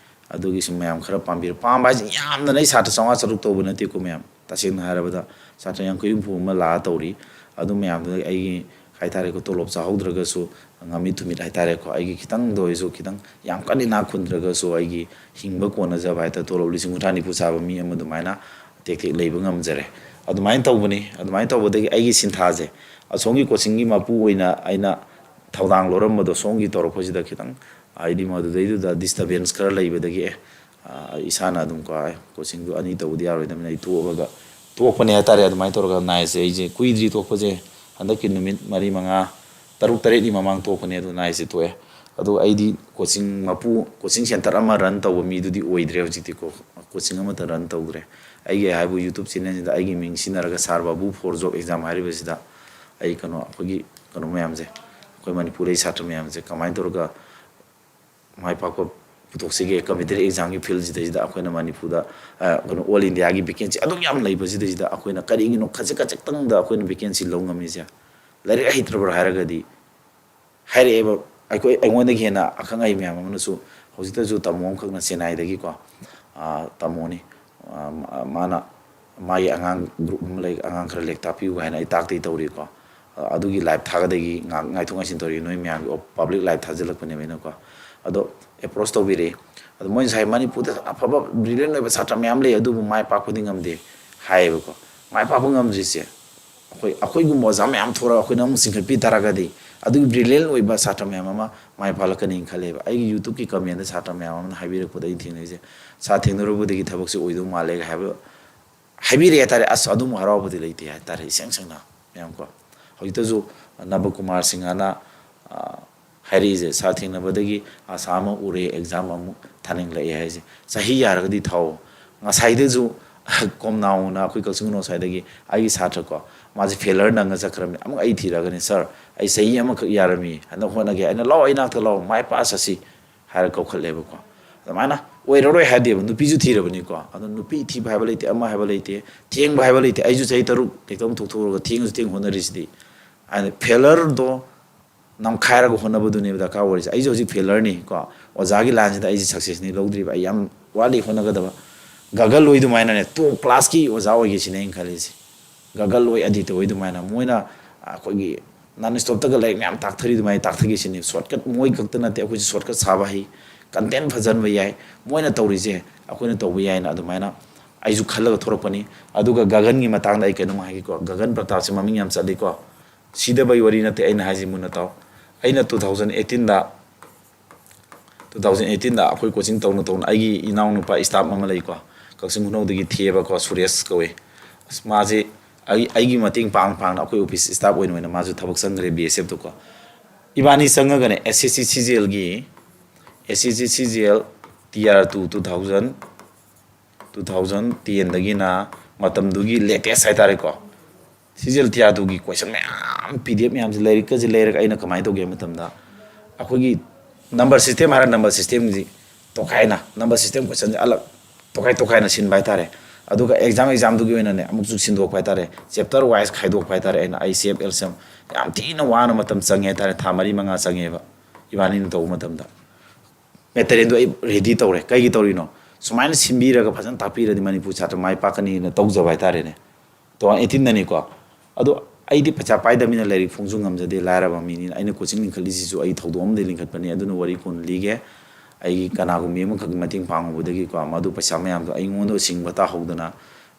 ꯑꯗꯨꯒꯤ ꯁꯨꯝ ꯃꯌꯥꯝ ꯈꯔ ꯄꯥꯝꯕꯤꯔꯦ꯫ ꯄꯥꯝꯕ ꯍꯥꯏꯁꯦ ꯌꯥꯝꯗꯅ ꯑꯩ ꯁꯥꯇ꯭ꯔ ꯆꯥꯝꯃꯉꯥ ꯆꯥꯇ꯭ꯔꯨꯛ ꯇꯧꯕ ꯅꯠꯇꯦꯀꯣ ꯃꯌꯥꯝ꯫ ꯇꯁꯦꯡꯅ ꯍꯥꯏꯔꯕꯗ ꯁꯥꯇ꯭ꯔ ꯌꯥꯡꯈꯩ ꯍꯨꯝꯐꯨ ꯑꯃ ꯂꯥꯛꯑ ꯇꯧꯔꯤ꯫ ꯑꯗꯨ ꯃꯌꯥꯝꯗꯨꯗ ꯑꯩꯒꯤ ꯍꯥꯏꯇꯥꯔꯦꯀꯣ, ꯇꯣꯂꯣꯞ ꯆꯥꯍꯧꯗ꯭ꯔꯒꯁꯨ ꯉꯥꯃꯤꯠ ꯊꯨꯝꯃꯤꯠ ꯍꯥꯏꯇꯥꯔꯦꯀꯣ, ꯑꯩꯒꯤ ꯈꯤꯇꯪꯗ ꯑꯣꯏꯔꯁꯨ, ꯈꯤꯇꯪ ꯌꯥꯝ ꯀꯟꯅ ꯏꯅꯥꯛ ꯈꯨꯟꯗ꯭ꯔꯒꯁꯨ ꯑꯩꯒꯤ ꯍꯤꯡꯕ ꯀꯣꯟꯅꯖꯕ ꯍꯥꯏꯇꯥꯔꯦ, ꯇꯣꯂꯣꯞ ꯂꯤꯁꯤꯡ ꯀꯨꯟꯊ꯭ꯔꯥ ꯅꯤꯐꯨ ꯆꯥꯕ ꯃꯤ ꯑꯃ ꯑꯗꯨꯃꯥꯏꯅ ꯇꯦꯛ ꯇꯦꯛ ꯂꯩꯕ ꯉꯝꯖꯔꯦ꯫ ꯑꯗꯨꯃꯥꯏꯅ ꯇꯧꯕꯅꯤ꯫ ꯑꯗꯨꯃꯥꯏꯅ ꯇꯧꯕꯗꯒꯤ ꯑꯩꯒꯤ ꯁꯤꯟꯊꯥꯁꯦ ꯑꯁꯣꯝꯒꯤ ꯀꯣꯆꯤꯡꯒꯤ ꯃꯄꯨ ꯑꯣꯏꯅ ꯑꯩꯅ ꯊꯧꯗꯥꯡ ꯂꯧꯔꯝꯕꯗꯣ ꯁꯣꯝꯒꯤ ꯇꯧꯔꯛꯄꯁꯤꯗ ꯈꯤꯇꯪ ꯍꯥꯏꯗꯤ ꯃꯗꯨꯗꯩꯗꯨꯗ disturbance ꯈꯔ ꯂꯩꯕꯗꯒꯤ, ꯑꯦ, ꯑ, ꯏꯁꯥꯅ ꯑꯗꯨꯝ ꯀꯣ, ꯑꯦ, ꯀꯣꯆꯤꯡꯗꯨ ꯑꯅꯤ ꯇꯧꯕꯗꯤ ꯌꯥꯔꯣꯏꯗꯕꯅꯤꯅ ꯑꯩ ꯇꯣꯛꯑꯒ ꯇꯣꯛꯄꯅꯦ ꯍꯥꯏꯇꯥꯔꯦ꯫ ꯑꯗꯨꯃꯥꯏꯅ ꯇꯧꯔꯒ ꯅꯥꯏꯁꯦ ꯑꯩꯁꯦ ꯀꯨꯏꯗ꯭ꯔꯤ ꯇꯣꯛꯄꯁꯦ, ꯍꯟꯗꯛꯀꯤ ꯅꯨꯃꯤꯠ ꯃꯔꯤ, ꯃꯉꯥ, ꯇꯔꯨꯛ, ꯇꯔꯦꯠꯅꯤ ꯃꯃꯥꯡ ꯇꯣꯛꯄꯅꯦ꯫ ꯑꯗꯨ ꯅꯥꯏꯁꯦ ꯇꯣꯛꯑꯦ꯫ ꯑꯗꯨ ꯑꯩꯗꯤ ꯀꯣꯆꯤꯡ ꯃꯄꯨ, ꯀꯣꯆꯤꯡ ꯁꯦꯟꯇꯔ ꯑꯃ ꯔꯟ ꯇꯧꯕ ꯃꯤꯗꯨꯗꯤ ꯑꯣꯏꯗ꯭ꯔꯦ ꯍꯧꯖꯤꯛꯇꯤꯀꯣ꯫ ꯀꯣꯆꯤꯡ ꯑꯃꯠꯇ ꯔꯟ ꯇꯧꯗ꯭ꯔꯦ꯫ ꯑꯩꯒꯤ ꯍꯥꯏꯕꯨ YouTube ꯆꯦꯅꯦꯜꯁꯤꯗ ꯑꯩꯒꯤ ꯃꯤꯡ ꯁꯤꯖꯤꯟꯅꯔꯒ ꯁꯥꯔ ꯕꯥꯕꯨ for job exam ꯍꯥꯏꯔꯤꯕꯁꯤꯗ ꯑꯩ ꯀꯩꯅꯣ, ꯑꯩꯈꯣꯏꯒꯤ ꯀꯩꯅꯣ ꯃꯌꯥꯝꯁꯦ, ꯑꯩꯈꯣꯏ ꯃꯅꯤꯄꯨꯔꯗꯒꯤ ꯁꯥꯇ꯭ꯔ ꯃꯌꯥꯝꯁꯦ ꯀꯃꯥꯏꯅ ꯇꯧꯔꯒ ꯃꯥꯏ ꯄꯥꯛꯄ ꯄꯨꯊꯣꯛꯁꯤꯒꯦ, competitive examꯒꯤ fieldꯁꯤꯗꯩꯁꯤꯗ ꯑꯩꯈꯣꯏꯅ ꯃꯅꯤꯄꯨꯔꯗ, ꯑ, ꯀꯩꯅꯣ, all Indiaꯒꯤ vacancy ꯑꯗꯨꯛ ꯌꯥꯝ ꯂꯩꯕꯁꯤꯗꯩꯁꯤꯗ ꯑꯩꯈꯣꯏꯅ ꯀꯔꯤꯒꯤꯅꯣ ꯈꯖꯤꯛ ꯈꯖꯤꯛꯇꯪꯗ ꯑꯩꯈꯣꯏꯅ vacancy ꯂꯧ ꯉꯝꯃꯤꯁꯦ? ꯂꯥꯏꯔꯤꯛ ꯍꯩꯇ꯭ꯔꯕ꯭ꯔꯥ ꯍꯥꯏꯔꯒꯗꯤ ꯍꯥꯏꯔꯛꯑꯦꯕ꯫ ꯑꯩꯈꯣꯏ, ꯑꯩꯉꯣꯟꯗꯒꯤ ꯍꯦꯟꯅ ꯑꯈꯪ ꯑꯍꯩ ꯃꯌꯥꯝ ꯑꯃꯅꯁꯨ ꯍꯧꯖꯤꯛꯇꯁꯨ ꯇꯥꯃꯣ ꯑꯃꯈꯛꯅ ꯆꯦꯟꯅꯥꯏꯗꯒꯤꯀꯣ, ꯑ, ꯇꯥꯃꯣꯅꯤ꯫ ꯑ, ꯃꯥꯅ ꯃꯥꯒꯤ ꯑꯉꯥꯡ group ꯑꯃ ꯂꯩ, ꯑꯉꯥꯡ ꯈꯔ ꯂꯥꯏꯔꯤꯛ ꯇꯥꯛꯄꯤꯌꯨ ꯍꯥꯏꯅ ꯑꯩ ꯇꯥꯛꯇꯣꯏ ꯇꯧꯔꯤꯀꯣ꯫ ꯑ, ꯑꯗꯨꯒꯤ live ꯊꯥꯒꯗꯒꯤ ꯉꯥꯏꯍꯥꯛ ꯉꯥꯏꯊꯣꯛ ꯉꯥꯏꯁꯤꯟ ꯇꯧꯔꯤ, ꯅꯣꯏ ꯃꯌꯥꯝꯒꯤ public live ꯊꯥꯖꯤꯜꯂꯛꯄꯅꯦꯕ ꯑꯩꯅꯀꯣ꯫ ꯑꯗꯣ approach ꯇꯧꯕꯤꯔꯛꯑꯦ꯫ ꯑꯗꯣ ꯃꯣꯏꯅ ꯉꯁꯥꯏ ꯃꯅꯤꯄꯨꯔꯗ ꯑꯐꯕ brilliant ꯑꯣꯏꯕ ꯁꯥꯇ꯭ꯔ ꯃꯌꯥꯝ ꯂꯩ, ꯑꯗꯨꯕꯨ ꯃꯥꯏ ꯄꯥꯛꯄꯗꯤ ꯉꯝꯗꯦ ꯍꯥꯏꯌꯦꯕꯀꯣ꯫ ꯃꯥꯏ ꯄꯥꯛꯄ ꯉꯝꯗ꯭ꯔꯤꯁꯦ ꯑꯩꯈꯣꯏ, ꯑꯩꯈꯣꯏꯒꯨꯝꯕ ꯑꯣꯖꯥ ꯃꯌꯥꯝ ꯊꯣꯔꯛꯑꯒ ꯑꯩꯈꯣꯏꯅ ꯑꯃꯨꯛ ꯆꯤꯡꯈꯠꯄꯤ ꯇꯥꯔꯒꯗꯤ, ꯑꯗꯨꯒꯤ brilliant ꯑꯣꯏꯕ ꯁꯥꯇ꯭ꯔ ꯃꯌꯥꯝ ꯑꯃ ꯃꯥꯏ ꯄꯥꯛꯂꯛꯀꯅꯤꯅ ꯈꯜꯂꯦꯕ꯫ ꯑꯩꯒꯤ YouTubeꯀꯤ commentꯗ ꯁꯥꯇ꯭ꯔ ꯃꯌꯥꯝ ꯑꯃꯅ ꯍꯥꯏꯕꯤꯔꯛꯄꯗ ꯑꯩꯅ ꯊꯦꯡꯅꯔꯤꯁꯦ, "ꯁꯥꯔ, ꯊꯦꯡꯅꯔꯨꯕꯗꯒꯤ ꯊꯕꯛꯁꯦ ꯑꯣꯏꯗꯧ ꯃꯥꯜꯂꯦꯒ" ꯍꯥꯏꯕ ꯍꯥꯏꯕꯤꯔꯛꯑꯦ ꯍꯥꯏꯇꯥꯔꯦ꯫ ꯑꯁ, ꯑꯗꯨꯃꯨꯛ ꯍꯔꯥꯎꯕꯗꯤ ꯂꯩꯇꯦ ꯍꯥꯏꯇꯥꯔꯦ, ꯏꯁꯦꯡ ꯁꯦꯡꯅ, ꯃꯌꯥꯝ ꯀꯣ꯫ ꯍꯧꯖꯤꯛꯇꯁꯨ ꯅꯕ ꯀꯨꯃꯥꯔ ꯁꯤꯡꯍꯅ, ꯑ, ꯍꯥꯏꯔꯛꯏꯁꯦ, "ꯁꯥꯔ, ꯊꯦꯡꯅꯕꯗꯒꯤ ꯑꯁꯥ ꯑꯃ ꯎꯔꯦ, exam ꯑꯃꯨꯛ ꯊꯥꯅꯤꯡꯂꯛꯑꯦ" ꯍꯥꯏꯁꯦ꯫ ꯆꯍꯤ ꯌꯥꯔꯒꯗꯤ ꯊꯥꯎ꯫ ꯉꯁꯥꯏꯗꯁꯨ ꯀꯣꯝꯅꯥꯎꯅ ꯑꯩꯈꯣꯏ ꯀꯛꯆꯤꯡ ꯈꯨꯅꯧ ꯁ꯭ꯋꯥꯏꯗꯒꯤ ꯑꯩꯒꯤ ꯁꯥꯇ꯭ꯔ ꯀꯣ, ꯃꯥꯁꯦ failure ꯅꯪꯉ ꯆꯠꯈ꯭ꯔꯕꯅꯤ꯫ ꯑꯃꯨꯛ ꯑꯩ ꯊꯤꯔꯒꯅꯤ, "ꯁꯥꯔ, ꯑꯩ ꯆꯍꯤ ꯑꯃꯈꯛ ꯌꯥꯔꯝꯃꯤ, ꯍꯟꯗꯛ ꯍꯣꯠꯅꯒꯦ" ꯍꯥꯏꯅ, "ꯂꯥꯛꯑꯣ, ꯑꯩ ꯅꯥꯛꯇ ꯂꯥꯛꯑꯣ, ꯃꯥꯏ ꯄꯥꯛꯑ ꯆꯠꯁꯤ" ꯍꯥꯏꯔ ꯀꯧꯈꯠꯂꯦꯕꯀꯣ꯫ ꯑꯗꯨꯃꯥꯏꯅ ꯑꯣꯏꯔꯔꯣꯏ ꯍꯥꯏꯗꯦꯕ, ꯅꯨꯄꯤꯁꯨ ꯊꯤꯔꯕꯅꯤꯀꯣ꯫ ꯑꯗꯣ ꯅꯨꯄꯤ ꯊꯤꯕ ꯍꯥꯏꯕ ꯂꯩꯇꯦ, ꯑꯃ ꯍꯥꯏꯕ ꯂꯩꯇꯦ, ꯊꯦꯡꯕ ꯍꯥꯏꯕ ꯂꯩꯇꯦ꯫ ꯑꯩꯁꯨ ꯆꯍꯤ ꯇꯔꯨꯛ ꯍꯦꯛꯇ ꯑꯃꯨꯛ ꯊꯣꯛꯊꯣꯛꯑꯒ ꯊꯦꯡꯉꯁꯨ ꯊꯦꯡ ꯍꯣꯠꯅꯔꯤꯁꯤꯗꯤ꯫ ꯍꯥꯏꯗꯤ failureꯗꯣ ꯅꯝꯈꯥꯏꯔꯒ ꯍꯣꯠꯅꯕꯗꯨꯅꯦꯕ ꯗꯔꯀꯥꯔ ꯑꯣꯏꯔꯤꯁꯦ꯫ ꯑꯩꯁꯨ ꯍꯧꯖꯤꯛ failureꯅꯤ ꯀꯣ, ꯑꯣꯖꯥꯒꯤ lineꯁꯤꯗ ꯑꯩꯁꯦ successꯅꯤ ꯂꯧꯗ꯭ꯔꯤꯕ, ꯑꯩ ꯌꯥꯝ ꯋꯥꯠꯂꯤ ꯍꯣꯠꯅꯒꯗꯕ꯫ ꯒꯒꯜ ꯍꯣꯏ ꯑꯗꯨꯃꯥꯏꯅꯅꯦ, top classꯀꯤ ꯑꯣꯖꯥ ꯑꯣꯏꯒꯦ ꯁꯤꯅꯦ ꯑꯩꯅ ꯈꯜꯂꯤꯁꯦ꯫ ꯒꯒꯜ ꯍꯣꯏ, ꯑꯗꯤꯇ꯭ꯌ ꯍꯣꯏ ꯑꯗꯨꯃꯥꯏꯅ ꯃꯣꯏꯅ ꯑꯩꯈꯣꯏꯒꯤ non stopꯇꯒ ꯂꯥꯏꯔꯤꯛ ꯃꯌꯥꯝ ꯇꯥꯛꯊꯔꯤ ꯑꯗꯨꯃꯥꯏꯅ ꯇꯥꯛꯊꯒꯦ ꯁꯤꯅꯦ꯫ Shortcut ꯃꯣꯏ ꯈꯛꯇ ꯅꯠꯇꯦ, ꯑꯩꯈꯣꯏꯁꯨ shortcut ꯁꯥꯕ ꯍꯩ, content ꯐꯖꯍꯟꯕ ꯌꯥꯏ, ꯃꯣꯏꯅ ꯇꯧꯔꯤꯁꯦ ꯑꯩꯈꯣꯏꯅ ꯇꯧꯕ ꯌꯥꯏꯅ ꯑꯗꯨꯃꯥꯏꯅ ꯑꯩꯁꯨ ꯈꯜꯂꯒ ꯊꯣꯔꯛꯄꯅꯤ꯫ ꯑꯗꯨꯒ ꯒꯒꯟꯒꯤ ꯃꯇꯥꯡꯗ ꯑꯩ ꯀꯩꯅꯣꯝ ꯍꯥꯏꯒꯦꯀꯣ꯫ ꯒꯒꯟ ꯄ꯭ꯔꯇꯥꯞꯁꯦ ꯃꯃꯤꯡ ꯌꯥꯝ ꯆꯠꯂꯤꯀꯣ꯫ ꯁꯤꯗꯕꯩ ꯋꯥꯔꯤ ꯅꯠꯇꯦ ꯑꯩꯅ ꯍꯥꯏꯁꯤ, ꯃꯨꯟꯅ ꯇꯥꯎ꯫ ꯑꯩꯅ two thousand eighteenꯗ, two thousand eighteenꯗ ꯑꯩꯈꯣꯏ coaching ꯇꯧꯅ ꯇꯧꯅ ꯑꯩꯒꯤ ꯏꯅꯥꯎꯅꯨꯄꯥ staff ꯑꯃ ꯂꯩꯀꯣ, ꯀꯛꯆꯤꯡ ꯈꯨꯅꯧꯗꯒꯤ ꯊꯦꯕꯀꯣ, ꯁꯨꯔꯦꯁ ꯀꯧꯋꯦ꯫ ꯑꯁ, ꯃꯥꯁꯦ ꯑꯩ, ꯑꯩꯒꯤ ꯃꯇꯦꯡ ꯄꯥꯡ ꯄꯥꯡꯅ ꯑꯩꯈꯣꯏ office staff ꯑꯣꯏꯅ ꯑꯣꯏꯅ ꯃꯥꯁꯨ ꯊꯕꯛ ꯆꯪꯈ꯭ꯔꯦ BSFꯇꯀꯣ꯫ ꯏꯕꯥꯅꯤ ꯆꯪꯉꯒꯅꯦ, SSC CGLꯒꯤ, SSC CGL TR two two thousand, two thousand tenꯗꯒꯤꯅ ꯃꯇꯝꯗꯨꯒꯤ latest ꯍꯥꯏꯇꯥꯔꯦꯀꯣ, CGL TR twoꯒꯤ question ꯃꯌꯥꯝ, PDF ꯃꯌꯥꯝꯁꯦ, ꯂꯥꯏꯔꯤꯛꯀꯁꯦ ꯂꯩꯔꯒ ꯑꯩꯅ ꯀꯃꯥꯏꯅ ꯇꯧꯒꯦ ꯍꯥꯏꯕ ꯃꯇꯝꯗ, ꯑꯩꯈꯣꯏꯒꯤ number system ꯍꯥꯏꯔ number systemꯁꯤ ꯇꯣꯈꯥꯏꯅ, number system questionꯁꯦ ꯑꯂꯛ ꯇꯣꯈꯥꯏ ꯇꯣꯈꯥꯏꯅ ꯁꯤꯟꯕ ꯍꯥꯏꯇꯥꯔꯦ꯫ ꯑꯗꯨꯒ exam examꯗꯨꯒꯤ ꯑꯣꯏꯅꯅꯦ ꯑꯃꯨꯛꯁꯨ ꯁꯤꯟꯗꯣꯛꯄ ꯍꯥꯏꯇꯥꯔꯦ, chapter wise ꯈꯥꯏꯗꯣꯛꯄ ꯍꯥꯏꯇꯥꯔꯦ꯫ ꯑꯩꯅ ICF LCM ꯌꯥꯝ ꯊꯤꯅ ꯋꯥꯅ ꯃꯇꯝ ꯆꯪꯉꯦ ꯍꯥꯏꯇꯥꯔꯦ, ꯊꯥ ꯃꯔꯤ ꯃꯉꯥ ꯆꯪꯉꯦꯕ ꯏꯕꯥꯅꯤꯅ ꯇꯧꯕ ꯃꯇꯝꯗ꯫ Materialꯗꯣ ꯑꯩ ready ꯇꯧꯔꯦ꯫ ꯀꯩꯒꯤ ꯇꯧꯔꯤꯅꯣ? ꯁꯨꯃꯥꯏꯅ ꯁꯤꯟꯕꯤꯔꯒ ꯐꯖꯅ ꯇꯥꯛꯄꯤꯔꯗꯤ ꯃꯅꯤꯄꯨꯔ ꯁꯥꯇ꯭ꯔ ꯃꯥꯏ ꯄꯥꯛꯀꯅꯤꯅ ꯇꯧꯖꯕ ꯍꯥꯏꯇꯥꯔꯦꯅꯦ꯫ Two thousand eighteenꯗꯅꯤꯀꯣ꯫ ꯑꯗꯣ ꯑꯩꯗꯤ ꯄꯩꯁꯥ ꯄꯥꯏꯗꯕꯅꯤꯅ ꯂꯥꯏꯔꯤꯛ ꯐꯣꯡꯁꯨ ꯉꯝꯖꯗꯦ, ꯂꯥꯏꯔꯕ ꯃꯤꯅꯤꯅ꯫ ꯑꯩꯅ coaching ꯂꯤꯡꯈꯠꯂꯤꯁꯤꯁꯨ ꯑꯩ ꯊꯧꯗꯣꯛ ꯑꯃꯗꯤ ꯂꯤꯡꯈꯠꯄꯅꯤ, ꯑꯗꯨꯅ ꯋꯥꯔꯤ ꯀꯣꯟꯅ ꯂꯤꯒꯦ꯫ ꯑꯩꯒꯤ ꯀꯅꯥꯒꯨꯝꯕꯤ ꯑꯃꯈꯛꯀꯤ ꯃꯇꯦꯡ ꯄꯥꯡꯉꯨꯕꯗꯒꯤꯀꯣ, ꯃꯗꯨ ꯄꯩꯁꯥ ꯃꯌꯥꯝꯗꯣ ꯑꯩꯉꯣꯟꯗ ꯁꯤꯡꯕ ꯇꯥꯍꯧꯗꯅ,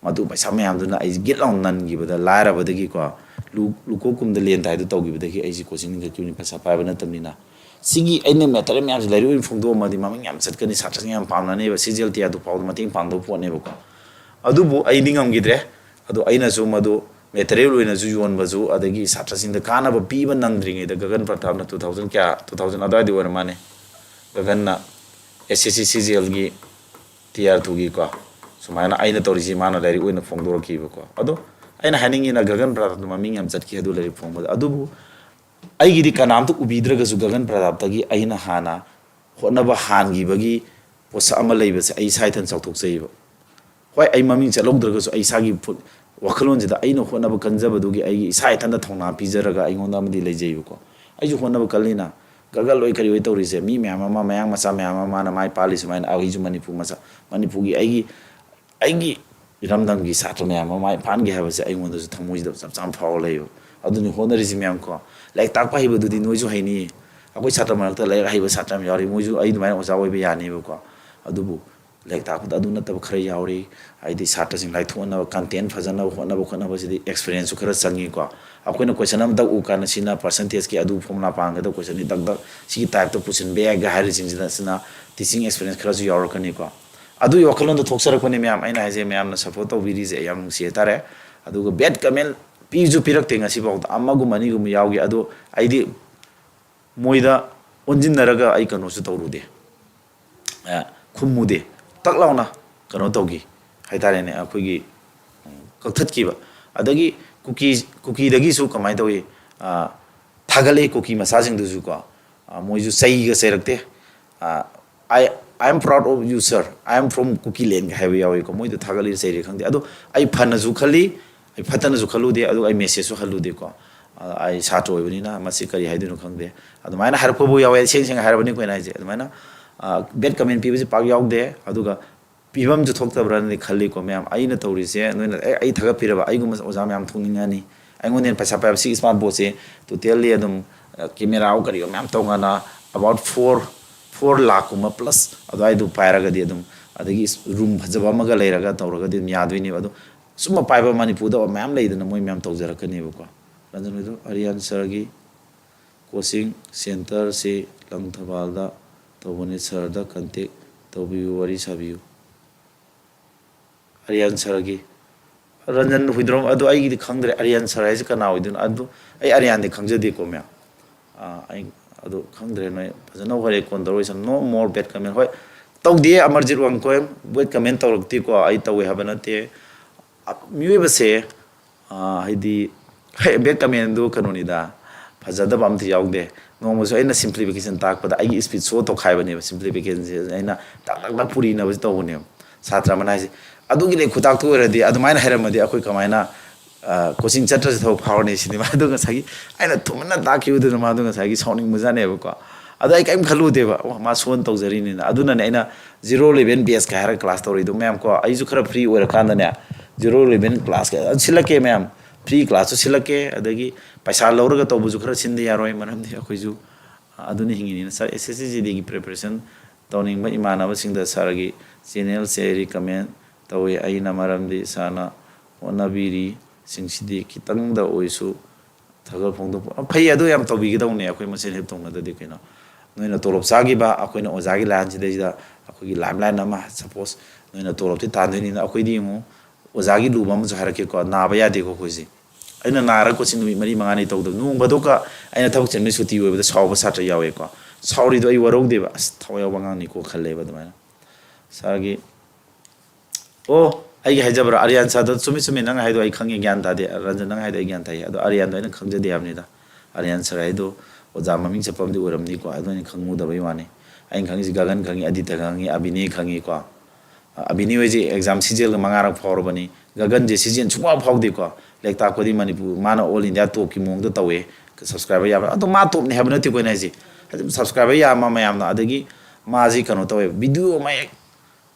ꯃꯗꯨ ꯄꯩꯁꯥ ꯃꯌꯥꯝꯗꯨꯅ ꯑꯩꯁꯦ ꯒꯤꯠ ꯂꯥꯎꯅ ꯅꯟꯈꯤꯕꯗ, ꯂꯥꯏꯔꯕꯗꯒꯤꯀꯣ, ꯂꯨ ꯂꯨꯀꯣꯛ ꯀꯨꯝꯗ ꯂꯦꯟ ꯇꯥꯏꯗꯨ ꯇꯧꯈꯤꯕꯗꯒꯤ ꯑꯩꯁꯦ ꯀꯣꯆꯤꯡ ꯂꯤꯡꯈꯠꯈꯤꯕꯅꯤ, ꯄꯩꯁꯥ ꯄꯥꯏꯕ ꯅꯠꯇꯕꯅꯤꯅ꯫ ꯁꯤꯒꯤ ꯑꯩꯅ ꯃꯦꯇꯔꯤꯌꯦꯜ ꯃꯌꯥꯝꯁꯦ ꯂꯥꯏꯔꯤꯛ ꯑꯣꯏꯅ ꯐꯣꯡꯗꯣꯛꯑꯝꯃꯗꯤ ꯃꯃꯤꯡ ꯌꯥꯝ ꯆꯠꯀꯅꯤ, ꯁꯥꯇ꯭ꯔꯁꯤꯡ ꯌꯥꯝ ꯄꯥꯝꯅꯅꯦꯕ, C G L tear two ꯐꯥꯎꯗ ꯃꯇꯦꯡ ꯄꯥꯡꯗꯧꯕ ꯄꯣꯠꯅꯦꯕꯀꯣ꯫ ꯑꯗꯨꯕꯨ ꯑꯩꯗꯤ ꯉꯝꯈꯤꯗ꯭ꯔꯦ꯫ ꯑꯗꯣ ꯑꯩꯅꯁꯨ ꯃꯗꯨ ꯃꯦꯇꯔꯤꯌꯦꯜ ꯑꯣꯏꯅꯁꯨ ꯌꯣꯟꯕꯁꯨ, ꯑꯗꯒꯤ ꯁꯥꯇ꯭ꯔꯁꯤꯡꯗ ꯀꯥꯟꯅꯕ ꯄꯤꯕ ꯅꯪꯗ꯭ꯔꯤꯉꯩꯗ, ꯒꯒꯟ ꯄ꯭ꯔꯇꯥꯞꯅ ꯇꯨ ꯊꯥꯎꯖꯟ ꯀꯌꯥ, ꯇꯨ ꯊꯥꯎꯖꯟ ꯑꯗꯨꯋꯥꯏꯗ ꯑꯣꯏꯔ ꯃꯥꯜꯂꯦ, ꯒꯒꯟꯅ ꯑꯦꯁ ꯑꯦꯁ ꯁꯤ ꯁꯤ ꯖꯤ ꯑꯦꯜꯒꯤ ꯇꯤꯌꯥꯔ ꯇꯨꯒꯤꯀꯣ, ꯁꯨꯃꯥꯏꯅ ꯑꯩꯅ ꯇꯧꯔꯤꯁꯤ ꯃꯥꯅ ꯂꯥꯏꯔꯤꯛ ꯑꯣꯏꯅ ꯐꯣꯡꯗꯣꯔꯛꯈꯤꯕꯀꯣ꯫ ꯑꯗꯣ ꯑꯩꯅ ꯍꯥꯏꯅꯤꯡꯉꯤꯅ, ꯒꯒꯟ ꯄ꯭ꯔꯇꯥꯞꯇ ꯃꯃꯤꯡ ꯌꯥꯝ ꯆꯠꯈꯤ ꯑꯗꯨ ꯂꯥꯏꯔꯤꯛ ꯐꯣꯡꯕꯗ꯫ ꯑꯗꯨꯕꯨ ꯑꯩꯒꯤꯗꯤ ꯀꯅꯥꯝꯇ ꯎꯕꯤꯗ꯭ꯔꯒꯁꯨ, ꯒꯒꯟ ꯄ꯭ꯔꯇꯥꯞꯇꯒꯤ ꯑꯩꯅ ꯍꯥꯟꯅ ꯍꯣꯠꯅꯕ ꯍꯥꯟꯈꯤꯕꯒꯤ ꯄꯣꯠꯁꯛ ꯑꯃ ꯂꯩꯕꯁꯦ ꯑꯩ ꯏꯁꯥ ꯏꯊꯟ ꯆꯥꯎꯊꯣꯛꯆꯩꯕ꯫ ꯍꯣꯏ, ꯑꯩ ꯃꯃꯤꯡ ꯆꯠꯍꯧꯗ꯭ꯔꯒꯁꯨ, ꯑꯩ ꯏꯁꯥꯒꯤ ꯐꯨ-, ꯋꯥꯈꯜꯂꯣꯟꯁꯤꯗ ꯑꯩꯅ ꯍꯣꯠꯅꯕ ꯀꯟꯖꯕꯗꯨꯒꯤ ꯑꯩꯒꯤ ꯏꯁꯥ ꯏꯊꯟꯇ ꯊꯧꯅꯥ ꯄꯤꯖꯔꯒ ꯑꯩꯉꯣꯟꯗ ꯑꯃꯗꯤ ꯂꯩꯖꯩꯕꯀꯣ꯫ ꯑꯩꯁꯨ ꯍꯣꯠꯅꯕ ꯀꯜꯂꯤꯅ, ꯒꯒꯜ ꯑꯣꯏ ꯀꯔꯤ ꯑꯣꯏ ꯇꯧꯔꯤꯁꯦ, ꯃꯤ ꯃꯌꯥꯝ ꯑꯃ, ꯃꯌꯥꯡ ꯃꯆꯥ ꯃꯌꯥꯝ ꯑꯃ ꯃꯥꯅ ꯃꯥꯏ ꯄꯥꯛꯂꯤ ꯁꯨꯃꯥꯏꯅ, ꯑꯩꯁꯨ ꯃꯅꯤꯄꯨꯔ ꯃꯆꯥ, ꯃꯅꯤꯄꯨꯔꯒꯤ ꯑꯩꯒꯤ, ꯑꯩꯒꯤ ꯏꯔꯝꯗꯝꯒꯤ ꯁꯥꯇ꯭ꯔ ꯃꯌꯥꯝ ꯑꯃ ꯃꯥꯏ ꯄꯥꯛꯍꯟꯒꯦ ꯍꯥꯏꯕꯁꯦ ꯑꯩꯉꯣꯟꯗꯁꯨ ꯊꯃꯣꯏꯁꯤꯗ ꯆꯞ ꯆꯥꯅ ꯐꯥꯎꯔ ꯂꯩꯌꯦꯕ꯫ ꯑꯗꯨꯅꯤ ꯍꯣꯠꯅꯔꯤꯁꯤ ꯃꯌꯥꯝ ꯀꯣ꯫ ꯂꯥꯏꯔꯤꯛ ꯇꯥꯛꯄ ꯍꯩꯕꯗꯨꯗꯤ ꯅꯣꯏꯁꯨ ꯍꯩꯅꯤ꯫ ꯑꯩꯈꯣꯏ ꯁꯥꯇ꯭ꯔ ꯃꯔꯛꯇ ꯂꯥꯏꯔꯤꯛ ꯍꯩꯕ ꯁꯥꯇ꯭ꯔ ꯌꯥꯝ ꯌꯥꯎꯔꯤ, ꯃꯣꯏꯁꯨ ꯑꯩ ꯑꯗꯨꯃꯥꯏꯅ ꯑꯣꯖꯥ ꯑꯣꯏꯕ ꯌꯥꯅꯦꯕꯀꯣ꯫ ꯑꯗꯨꯕꯨ ꯂꯥꯏꯔꯤꯛ ꯇꯥꯛꯄꯗ ꯑꯗꯨ ꯅꯠꯇꯕ ꯈꯔ ꯌꯥꯎꯔꯤ꯫ ꯍꯥꯏꯗꯤ ꯁꯥꯇ꯭ꯔꯁꯤꯡ ꯂꯥꯏꯊꯣꯛꯅꯕ, ꯀꯟꯇꯦꯟ ꯐꯖꯅꯕ ꯍꯣꯠꯅꯕ ꯈꯣꯠꯅꯕꯁꯤꯗꯤ ꯑꯦꯛꯁꯄꯤꯔꯤꯌꯦꯟꯁꯁꯨ ꯈꯔ ꯆꯪꯉꯤꯀꯣ꯫ ꯑꯩꯈꯣꯏꯅ ꯀꯣꯏꯁꯟ ꯑꯃꯇ ꯎ ꯀꯥꯟꯗ ꯁꯤꯅ ꯄꯥꯔꯁꯦꯟꯇꯦꯖꯀꯤ ꯑꯗꯨ ꯐꯣꯔꯃꯨꯂꯥ ꯄꯥꯟꯒꯗꯕ ꯀꯣꯏꯁꯟꯗꯤ ꯗꯛ ꯗꯛ ꯁꯤꯒꯤ ꯇꯥꯏꯞꯇ ꯄꯨꯁꯤꯟꯕ ꯌꯥꯏꯒ ꯍꯥꯏꯔꯤꯁꯤꯡꯁꯤꯗ, ꯁꯤꯅ ꯇꯤꯆꯤꯡ ꯑꯦꯛꯁꯄꯤꯔꯤꯌꯦꯟꯁ ꯈꯔꯁꯨ ꯌꯥꯎꯔꯛꯀꯅꯤꯀꯣ꯫ ꯑꯗꯨꯒꯤ ꯋꯥꯈꯜꯂꯣꯟꯗ ꯊꯣꯛꯆꯔꯛꯄꯅꯤ ꯃꯌꯥꯝ꯫ ꯑꯩꯅ ꯍꯥꯏꯁꯦ, ꯃꯌꯥꯝꯅ ꯁꯞꯄꯣꯔꯠ ꯇꯧꯕꯤꯔꯤꯁꯦ ꯑꯩ ꯌꯥꯝ ꯅꯨꯡꯁꯤ ꯍꯥꯏꯇꯥꯔꯦ꯫ ꯑꯗꯨꯒ ꯕꯦꯠ ꯀꯃꯦꯟ ꯄꯤꯁꯨ ꯄꯤꯔꯛꯇꯦ ꯉꯁꯤꯐꯥꯎꯗ, ꯑꯃꯒꯨꯝꯕ ꯑꯅꯤꯒꯨꯝꯕ ꯌꯥꯎꯈꯤ꯫ ꯑꯗꯣ ꯑꯩꯗꯤ ꯃꯣꯏꯗ ꯑꯣꯟꯁꯤꯟꯅꯔꯒ ꯑꯩ ꯀꯩꯅꯣꯁꯨ ꯇꯧꯔꯨꯗꯦ, ꯑ, ꯈꯨꯝꯃꯨꯗꯦ꯫ ꯇꯛ ꯂꯥꯎꯅ ꯀꯩꯅꯣ ꯇꯧꯈꯤ ꯍꯥꯏꯇꯥꯔꯦꯅꯦ, ꯑꯩꯈꯣꯏꯒꯤ, ꯎꯝ, ꯀꯛꯊꯠꯈꯤꯕ꯫ ꯑꯗꯒꯤ ꯀꯨꯀꯤ, ꯀꯨꯀꯤꯗꯒꯤꯁꯨ ꯀꯃꯥꯏꯅ ꯇꯧꯏ, ꯑ, ꯊꯥꯒꯠꯂꯛꯏ ꯀꯨꯀꯤ ꯃꯆꯥꯁꯤꯡꯗꯨꯁꯨꯀꯣ꯫ ꯑ, ꯃꯣꯏꯁꯨ ꯆꯩꯒ ꯆꯩꯔꯛꯇꯦ꯫ ꯑ, "I, I am proud of you, sir. I am from Kuki land" ꯍꯥꯏꯕ ꯌꯥꯎꯏꯀꯣ꯫ ꯃꯣꯏꯗ ꯊꯥꯒꯠꯂꯤꯔ ꯆꯩꯔꯤꯔ ꯈꯪꯗꯦ꯫ ꯑꯗꯣ ꯑꯩ ꯐꯅꯁꯨ ꯈꯜꯂꯤ, ꯑꯩ ꯐꯠꯇꯅꯁꯨ ꯈꯜꯂꯨꯗꯦ, ꯑꯗꯨꯒ ꯑꯩ ꯃꯦꯁꯦꯖꯁꯨ ꯍꯜꯂꯨꯗꯦꯀꯣ꯫ ꯑ, ꯑꯩ ꯁꯥꯇ꯭ꯔ ꯑꯣꯏꯕꯅꯤꯅ ꯃꯁꯤ ꯀꯔꯤ ꯍꯥꯏꯗꯣꯏꯅꯣ ꯈꯪꯗꯦ꯫ ꯑꯗꯨꯃꯥꯏꯅ ꯍꯥꯏꯔꯛꯄꯕꯨ ꯌꯥꯎꯋꯦ, ꯁꯦꯡ ꯁꯦꯡꯅ ꯍꯥꯏꯔꯕꯅꯤ ꯑꯩꯈꯣꯏꯅ ꯍꯥꯏꯁꯦ꯫ ꯑꯗꯨꯃꯥꯏꯅ, ꯑ, ꯕꯦꯠ ꯀꯃꯦꯟ ꯄꯤꯕꯁꯤ ꯄꯥꯛ ꯌꯥꯎꯗꯦ꯫ ꯑꯗꯨꯒ ꯄꯤꯐꯝꯁꯨ ꯊꯣꯛꯇꯕ꯭ꯔꯅꯗꯤ ꯈꯜꯂꯤꯀꯣ ꯃꯌꯥꯝ꯫ ꯑꯩꯅ ꯇꯧꯔꯤꯁꯦ ꯅꯣꯏꯅ, ꯑꯦ, ꯑꯩ ꯊꯥꯒꯠꯄꯤꯔꯕ ꯑꯩꯒꯨꯝꯕ ꯑꯣꯖꯥ ꯃꯌꯥꯝ ꯊꯣꯛꯅꯤꯡꯉꯅꯤ꯫ ꯑꯩꯉꯣꯟꯗ ꯍꯦꯟꯅ ꯄꯩꯁꯥ ꯄꯥꯏꯕ ꯁꯤ ꯏꯁꯃꯥꯔꯠ ꯕꯣꯔꯗꯁꯦ ꯇꯣꯇꯦꯜꯂꯤ ꯑꯗꯨꯝ, ꯑ, ꯀꯦꯃꯦꯔꯥ ꯀꯔꯤꯑꯣ ꯃꯌꯥꯝ ꯇꯧꯀꯥꯟꯗ about four, four ꯂꯥꯛꯀꯨꯝꯕ plus ꯑꯗꯨꯋꯥꯏꯗꯨ ꯄꯥꯏꯔꯒꯗꯤ ꯑꯗꯨꯝ ꯑꯗꯒꯤ ꯔꯨꯝ ꯐꯖꯕ ꯑꯃꯒ ꯂꯩꯔꯒ ꯇꯧꯔꯒꯗꯤ ꯑꯗꯨꯝ ꯌꯥꯗꯣꯏꯅꯦꯕ꯫ ꯑꯗꯣ ꯁꯨꯝꯕ ꯄꯥꯏꯕ ꯃꯅꯤꯄꯨꯔꯗ ꯃꯌꯥꯝ ꯂꯩꯗꯅ, ꯃꯣꯏ ꯃꯌꯥꯝ ꯇꯧꯖꯔꯛꯀꯅꯦꯕꯀꯣ꯫ ꯔꯟꯖꯟ ꯍꯣꯏꯗꯣ ꯑꯔꯤꯌꯥꯟ ꯁꯥꯔꯒꯤ ꯀꯣꯆꯤꯡ ꯁꯦꯟꯇꯔꯁꯤ ꯂꯪꯊꯕꯥꯜꯗ ꯇꯧꯕꯅꯤ꯫ ꯁꯥꯔꯗ ꯀꯟꯇꯦꯛ ꯇꯧꯕꯤꯌꯨ, ꯋꯥꯔꯤ ꯁꯥꯕꯤꯌꯨ꯫ ꯑꯔꯤꯌꯥꯟ ꯁꯥꯔꯒꯤ ꯔꯟꯖꯟ ꯍꯨꯏꯗ꯭ꯔꯣꯝ ꯑꯗꯨ ꯑꯩꯒꯤꯗꯤ ꯈꯪꯗ꯭ꯔꯦ꯫ ꯑꯔꯤꯌꯥꯟ ꯁꯥꯔ ꯍꯥꯏꯁꯦ ꯀꯅꯥ ꯑꯣꯏꯗꯣꯏꯅꯣ? ꯑꯗꯨ ꯑꯩ ꯑꯔꯤꯌꯥꯟꯗꯤ ꯈꯪꯖꯗꯦꯀꯣ ꯃꯌꯥꯝ꯫ ꯑꯥ, ꯑꯩ ꯑꯗꯨ ꯈꯪꯗ꯭ꯔꯦ, ꯅꯣꯏ ꯐꯖꯅ ꯍꯣꯔꯦꯟ ꯀꯣꯟ ꯇꯧꯔꯣꯏꯁꯅꯨ꯫ No more bad comment꯫ ꯍꯣꯏ, ꯇꯧꯗꯦ ꯑꯃꯔꯖꯤꯠ ꯋꯥꯡꯈꯣꯏ, bad comment ꯇꯧꯔꯛꯇꯦꯀꯣ꯫ ꯑꯩ ꯇꯧꯋꯦ ꯍꯥꯏꯕ ꯅꯠꯇꯦ꯫ ꯑ, ꯃꯤꯑꯣꯏꯕꯁꯦ, ꯑ, ꯍꯥꯏꯗꯤ, ꯍꯦ, bad commentꯗꯨ ꯀꯩꯅꯣꯅꯤꯗ, ꯐꯖꯗꯕ ꯑꯝꯇ ꯌꯥꯎꯗꯦ꯫ ꯅꯣꯡꯃꯁꯨ ꯑꯩꯅ simplification ꯇꯥꯛꯄꯗ ꯑꯩꯒꯤ speed show ꯇꯧꯈꯥꯏꯕꯅꯦꯕ꯫ Simplificationꯁꯦ ꯑꯩꯅ ꯇꯛ ꯇꯛ ꯇꯛ ꯄꯨꯔꯤꯅꯕꯁꯦ ꯇꯧꯕꯅꯦꯕ꯫ ꯁꯥꯇ꯭ꯔ ꯑꯃꯅ ꯍꯥꯏꯁꯦ, "ꯑꯗꯨꯒꯤ ꯂꯩ ꯈꯨꯇꯥꯛꯇꯨ ꯑꯣꯏꯔꯗꯤ, ꯑꯗꯨꯃꯥꯏꯅ ꯍꯥꯏꯔꯝꯃꯗꯤ ꯑꯩꯈꯣꯏ ꯀꯃꯥꯏꯅ, ꯑ, ꯀꯣꯆꯤꯡ ꯆꯠꯇ꯭ꯔꯁꯨ ꯊꯕꯛ ꯐꯥꯎꯔꯅꯤ?" ꯁꯤꯅꯤ꯫ ꯃꯥꯗꯣ ꯉꯁꯥꯏꯒꯤ ꯑꯩꯅ ꯊꯨꯝꯃꯟꯅ ꯇꯥꯛꯈꯤꯕꯗꯨꯅ ꯃꯥꯗꯣ ꯉꯁꯥꯏꯒꯤ ꯁꯥꯎꯅꯤꯡꯕꯖꯥꯠꯅꯦꯕꯀꯣ꯫ ꯑꯗꯣ ꯑꯩ ꯀꯔꯤꯝ ꯈꯜꯂꯨꯗꯦꯕ, "ꯑꯣ, ꯃꯥ ꯁꯣꯟ ꯇꯧꯖꯔꯤꯅꯤꯅ"꯫ ꯑꯗꯨꯅꯅꯦ ꯑꯩꯅ zero eleven batchꯀ ꯍꯥꯏꯔꯒ class ꯇꯧꯔꯤꯗꯣ ꯃꯌꯥꯝ ꯀꯣ꯫ ꯑꯩꯁꯨ ꯈꯔ free ꯑꯣꯏꯔꯀꯥꯟꯗꯅꯦ, zero eleven classꯀ ꯁꯤꯜꯂꯛꯀꯦ ꯃꯌꯥꯝ꯫ Free classꯁꯨ ꯁꯤꯜꯂꯛꯀꯦ, ꯑꯗꯒꯤ ꯄꯩꯁꯥ ꯂꯧꯔꯒ ꯇꯧꯕꯁꯨ ꯈꯔ ꯁꯤꯟꯗ ꯌꯥꯔꯣꯏ, ꯃꯔꯝꯗꯤ ꯑꯩꯈꯣꯏꯁꯨ ꯑꯗꯨꯅ ꯍꯤꯡꯉꯤꯅꯤꯅ꯫ Sir, SSC GDꯒꯤ preparation ꯇꯧꯅꯤꯡꯕ ꯏꯃꯥꯟꯅꯕꯁꯤꯡꯗ sirꯒꯤ channelꯁꯦ recommend ꯇꯧꯏ ꯑꯩꯅ, ꯃꯔꯝꯗꯤ sirꯅ ꯍꯣꯠꯅꯕꯤꯔꯤꯁꯤꯡꯁꯤꯗꯤ ꯈꯤꯇꯪꯗ ꯑꯣꯏꯁꯨ ꯊꯥꯒꯠ ꯐꯣꯡꯗꯣꯛꯄ꯫ ꯑ, ꯐꯩ, ꯑꯗꯨ ꯌꯥꯝ ꯇꯧꯕꯤꯒꯗꯧꯅꯦ꯫ ꯑꯩꯈꯣꯏ ꯃꯁꯦꯟ help ꯇꯧꯅꯗ꯭ꯔꯗꯤ ꯀꯩꯅꯣ? ꯅꯣꯏꯅ ꯇꯣꯂꯣꯞ ꯆꯥꯈꯤꯕ, ꯑꯩꯈꯣꯏꯅ ꯑꯣꯖꯥꯒꯤ lineꯁꯤꯗꯩꯁꯤꯗ ꯑꯩꯈꯣꯏꯒꯤ lifeline ꯑꯃ, suppose ꯅꯣꯏꯅ ꯇꯣꯂꯣꯞꯇꯤ ꯇꯥꯟꯗꯣꯏꯅꯤꯅ꯫ ꯑꯩꯈꯣꯏꯗꯤ ꯌꯦꯡꯉꯨ, ꯑꯣꯖꯥꯒꯤ ꯂꯨꯕ ꯑꯃꯁꯨ ꯍꯥꯏꯔꯛꯀꯦꯀꯣ, ꯅꯥꯕ ꯌꯥꯗꯦꯀꯣ ꯑꯩꯈꯣꯏꯁꯦ꯫ ꯑꯩꯅ ꯅꯥꯔꯒ coaching ꯅꯨꯃꯤꯠ ꯃꯔꯤ ꯃꯉꯥꯅꯤ ꯇꯧꯗꯕ, ꯅꯣꯡ ꯐꯥꯗꯣꯛꯀ ꯑꯩꯅ ꯊꯕꯛ ꯆꯤꯟꯕꯒꯤ ꯁꯨꯇꯤ ꯑꯣꯏꯕꯗ ꯁꯥꯎꯕ ꯁꯥꯇ꯭ꯔ ꯌꯥꯎꯋꯦꯀꯣ꯫ ꯁꯥꯎꯔꯤꯗꯣ ꯑꯩ ꯋꯥꯔꯧꯗꯦꯕ, "ꯑꯁ, ꯊꯋꯥꯏ ꯌꯥꯎꯕ ꯑꯉꯥꯡꯅꯤꯀꯣ" ꯈꯜꯂꯦꯕ ꯑꯗꯨꯃꯥꯏꯅ꯫ Sirꯒꯤ ꯑꯣ, ꯑꯩꯒꯤ ꯍꯥꯏꯖꯕ꯭ꯔꯥ? ꯑꯔꯤꯌꯥꯟ sirꯗꯣ ꯆꯨꯝꯃꯤ, ꯆꯨꯝꯃꯤ, ꯅꯪ ꯍꯥꯏꯗꯣ ꯑꯩ ꯈꯪꯉꯦ, ꯒ꯭ꯌꯥꯟ ꯇꯥꯗꯦ꯫ ꯔꯟꯖꯟ, ꯅꯪ ꯍꯥꯏꯗꯣ ꯑꯩ ꯒ꯭ꯌꯥꯟ ꯇꯥꯏ꯫ ꯑꯗꯣ ꯑꯔꯤꯌꯥꯟꯗꯣ ꯑꯩꯅ ꯈꯪꯖꯗꯦ ꯍꯥꯏꯕꯅꯤꯗ꯫ ꯑꯔꯤꯌꯥꯟ sir ꯍꯥꯏꯗꯣ ꯑꯣꯖꯥ ꯃꯃꯤꯡ ꯆꯠꯄ ꯑꯃꯗꯤ ꯑꯣꯏꯔꯝꯅꯤꯀꯣ, ꯑꯗꯣ ꯑꯩꯅ ꯈꯪꯉꯨꯗꯕꯩ ꯋꯥꯅꯤ꯫ ꯑꯩꯅ ꯈꯪꯉꯤꯁꯤ ꯒꯒꯟ ꯈꯪꯉꯤ, ꯑꯗꯤꯇ ꯈꯪꯉꯤ, ꯑꯕꯤꯅꯦ ꯈꯪꯉꯤꯀꯣ꯫ ꯑꯕꯤꯅꯦ ꯍꯣꯏꯁꯦ exam CGLꯒ ꯃꯉꯥꯔꯛ ꯐꯥꯎꯔꯕꯅꯤ꯫ ꯒꯒꯟꯁꯦ CGL ꯁꯨꯡꯐꯥꯎ ꯐꯥꯎꯗꯦꯀꯣ꯫ ꯂꯥꯏꯔꯤꯛ ꯇꯥꯛꯄꯗꯤ ꯃꯅꯤꯄꯨꯔ, ꯃꯥꯅ all India topꯀꯤ ꯃꯑꯣꯡꯗ ꯇꯧꯋꯦ, subscriber ꯌꯥꯝꯕ꯫ ꯑꯗꯣ ꯃꯥ topꯅꯤ ꯍꯥꯏꯕ ꯅꯠꯇꯦꯀꯣ ꯑꯩꯅ ꯍꯥꯏꯁꯦ꯫ ꯑꯗꯨꯝ subscriber ꯌꯥꯝꯕ ꯃꯌꯥꯝꯅ, ꯑꯗꯒꯤ ꯃꯥꯁꯤ ꯀꯩꯅꯣ ꯇꯧꯋꯦ, video ꯑꯃ ꯍꯦꯛ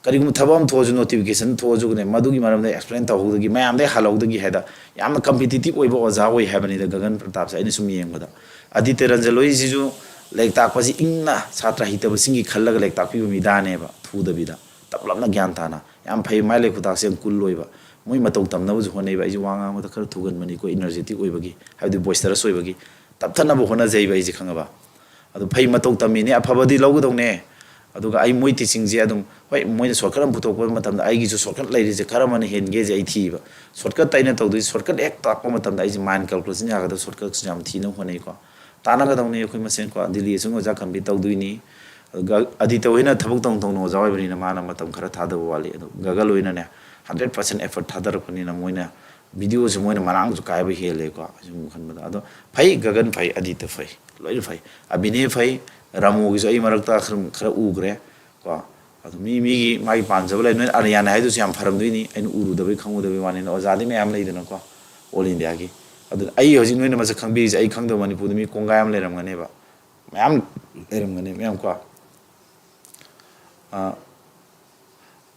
ꯀꯔꯤꯒꯨꯝꯕ ꯊꯕꯛ ꯑꯃ ꯊꯣꯛꯑꯁꯨ, notification ꯊꯣꯛꯑꯁꯨꯅꯦ, ꯃꯗꯨꯒꯤ ꯃꯔꯝꯗ explain ꯇꯧꯍꯧꯗꯒꯤ, ꯃꯌꯥꯝꯗꯒꯤ ꯍꯜꯍꯧꯗꯒꯤ ꯍꯥꯏꯗ, ꯌꯥꯝꯅ competitive ꯑꯣꯏꯕ ꯑꯣꯖꯥ ꯑꯣꯏ ꯍꯥꯏꯕꯅꯤꯗ ꯒꯒꯟ ꯄ꯭ꯔꯇꯥꯞꯁꯦ ꯑꯩꯅ ꯁꯨꯝ ꯌꯦꯡꯕꯗ꯫ ꯑꯗꯤꯇ꯭ꯌ ꯔꯟꯖꯟ ꯍꯣꯏꯁꯤꯁꯨ ꯂꯥꯏꯔꯤꯛ ꯇꯥꯛꯄꯁꯤ ꯏꯪꯅ ꯁꯥꯇ꯭ꯔ ꯍꯩꯇꯕꯁꯤꯡꯒꯤ ꯈꯜꯂꯒ ꯂꯥꯏꯔꯤꯛ ꯇꯥꯛꯄꯤꯕ ꯃꯤꯗꯥꯅꯦꯕ, ꯐꯨꯗꯕꯤꯗ꯫ ꯇꯞꯂꯞꯅ ꯒ꯭ꯌꯥꯟ ꯇꯥꯅ꯫ ꯌꯥꯝ ꯐꯩ, ꯃꯥꯏ ꯂꯩꯈꯨꯗꯥꯛꯁꯦ ꯌꯥꯝ cool ꯑꯣꯏꯕ꯫ ꯃꯣꯏ ꯃꯇꯧ ꯇꯝꯅꯕꯁꯨ ꯍꯣꯠꯅꯩꯕ꯫ ꯑꯩꯁꯦ ꯋꯥ ꯉꯥꯡꯕꯗ ꯈꯔ ꯊꯨꯒꯟꯕꯅꯤꯀꯣ, energetic ꯑꯣꯏꯕꯒꯤ, ꯍꯥꯏꯕꯗꯤ boisterous ꯑꯣꯏꯕꯒꯤ꯫ ꯇꯞꯊꯅꯕ ꯍꯣꯠꯅꯖꯩꯕ ꯑꯩꯁꯦ, ꯈꯪꯉꯕ? ꯑꯗꯨ ꯐꯩ, ꯃꯇꯧ ꯇꯝꯃꯤꯅꯦ, ꯑꯐꯕꯗꯤ ꯂꯧꯒꯗꯧꯅꯦ꯫ ꯑꯗꯨꯒ ꯑꯩ ꯃꯣꯏ teachingꯁꯦ ꯑꯗꯨꯝ, ꯍꯣꯏ, ꯃꯣꯏꯅ shortcut ꯑꯃ ꯄꯨꯊꯣꯛꯄ ꯃꯇꯝꯗ ꯑꯩꯒꯤꯁꯨ shortcut ꯂꯩꯔꯤꯁꯦ ꯀꯔꯝꯕꯅ ꯍꯦꯟꯒꯦꯁꯦ ꯑꯩ ꯊꯤꯕ꯫ Shortcutꯇ ꯑꯩꯅ ꯇꯧꯗꯣꯏꯁꯦ, shortcut ꯍꯦꯛ ꯇꯥꯛꯄ ꯃꯇꯝꯗ ꯑꯩꯁꯦ mind calculation ꯌꯥꯒꯗꯕ shortcutꯁꯨ ꯌꯥꯝ ꯊꯤꯅꯕ ꯍꯣꯠꯅꯩꯀꯣ꯫ ꯇꯥꯟꯅꯒꯗꯧꯅꯤ ꯑꯩꯈꯣꯏ ꯃꯁꯦꯟꯀꯣ꯫ ꯗꯤꯜꯂꯤ ꯑꯁꯨꯝ ꯑꯣꯖꯥ ꯈꯝꯕꯤ ꯇꯧꯗꯣꯏꯅꯤ꯫ ꯑꯗꯨꯒ ꯑꯗꯤꯇ ꯍꯣꯏꯅ ꯊꯕꯛ ꯇꯧꯅ ꯇꯧꯅ ꯑꯣꯖꯥ ꯑꯣꯏꯕꯅꯤꯅ ꯃꯥꯅ ꯃꯇꯝ ꯈꯔ ꯊꯥꯗꯕ ꯋꯥꯠꯂꯤ꯫ ꯑꯗꯣ ꯒꯒꯜ ꯍꯣꯏꯅꯅꯦ, hundred percent effort ꯊꯥꯗꯔꯛꯄꯅꯤꯅ ꯃꯣꯏꯅ videoꯁꯦ ꯃꯣꯏꯅ ꯃꯔꯥꯡꯁꯨ ꯀꯥꯏꯕ ꯍꯦꯜꯂꯦꯀꯣ꯫ ꯑꯁꯨꯝ ꯈꯟꯕꯗ ꯑꯗꯣ ꯐꯩ, ꯒꯒꯟ ꯐꯩ, ꯑꯗꯤꯇ ꯐꯩ, ꯂꯣꯏꯅ ꯐꯩ꯫ ꯑꯕꯤꯅꯦ ꯐꯩ, ꯔꯥꯃꯣꯒꯤꯁꯨ ꯑꯩ ꯃꯔꯛꯇ ꯈꯔ, ꯈꯔ ꯎꯈ꯭ꯔꯦ ꯀꯣ꯫ ꯑꯗꯣ ꯃꯤ ꯃꯤꯒꯤ ꯃꯥꯒꯤ ꯄꯥꯝꯖꯕ ꯂꯩ꯫ ꯅꯣꯏꯅ ꯑꯔꯤꯌꯥꯅ ꯍꯥꯏꯗꯨꯁꯨ ꯌꯥꯝ ꯐꯔꯝꯗꯣꯏꯅꯤ, ꯑꯩꯅ ꯎꯔꯨꯗꯕꯩ ꯈꯪꯉꯨꯗꯕꯩ ꯋꯥꯅꯤꯅ꯫ ꯑꯣꯖꯥꯗꯤ ꯃꯌꯥꯝ ꯂꯩꯗꯅꯀꯣ, all Indiaꯒꯤ꯫ ꯑꯗꯨ ꯑꯩ ꯍꯧꯖꯤꯛ ꯅꯣꯏꯅ ꯃꯁꯛ ꯈꯪꯕꯤꯔꯤꯁꯦ, ꯑꯩ ꯈꯪꯗꯕ ꯃꯅꯤꯄꯨꯔꯗ ꯃꯤ ꯀꯣꯡꯒꯥꯏ ꯑꯃ ꯂꯩꯔꯝꯒꯅꯦꯕ, ꯃꯌꯥꯝ ꯂꯩꯔꯝꯒꯅꯤ, ꯃꯌꯥꯝ ꯀꯣ꯫ ꯑꯥ,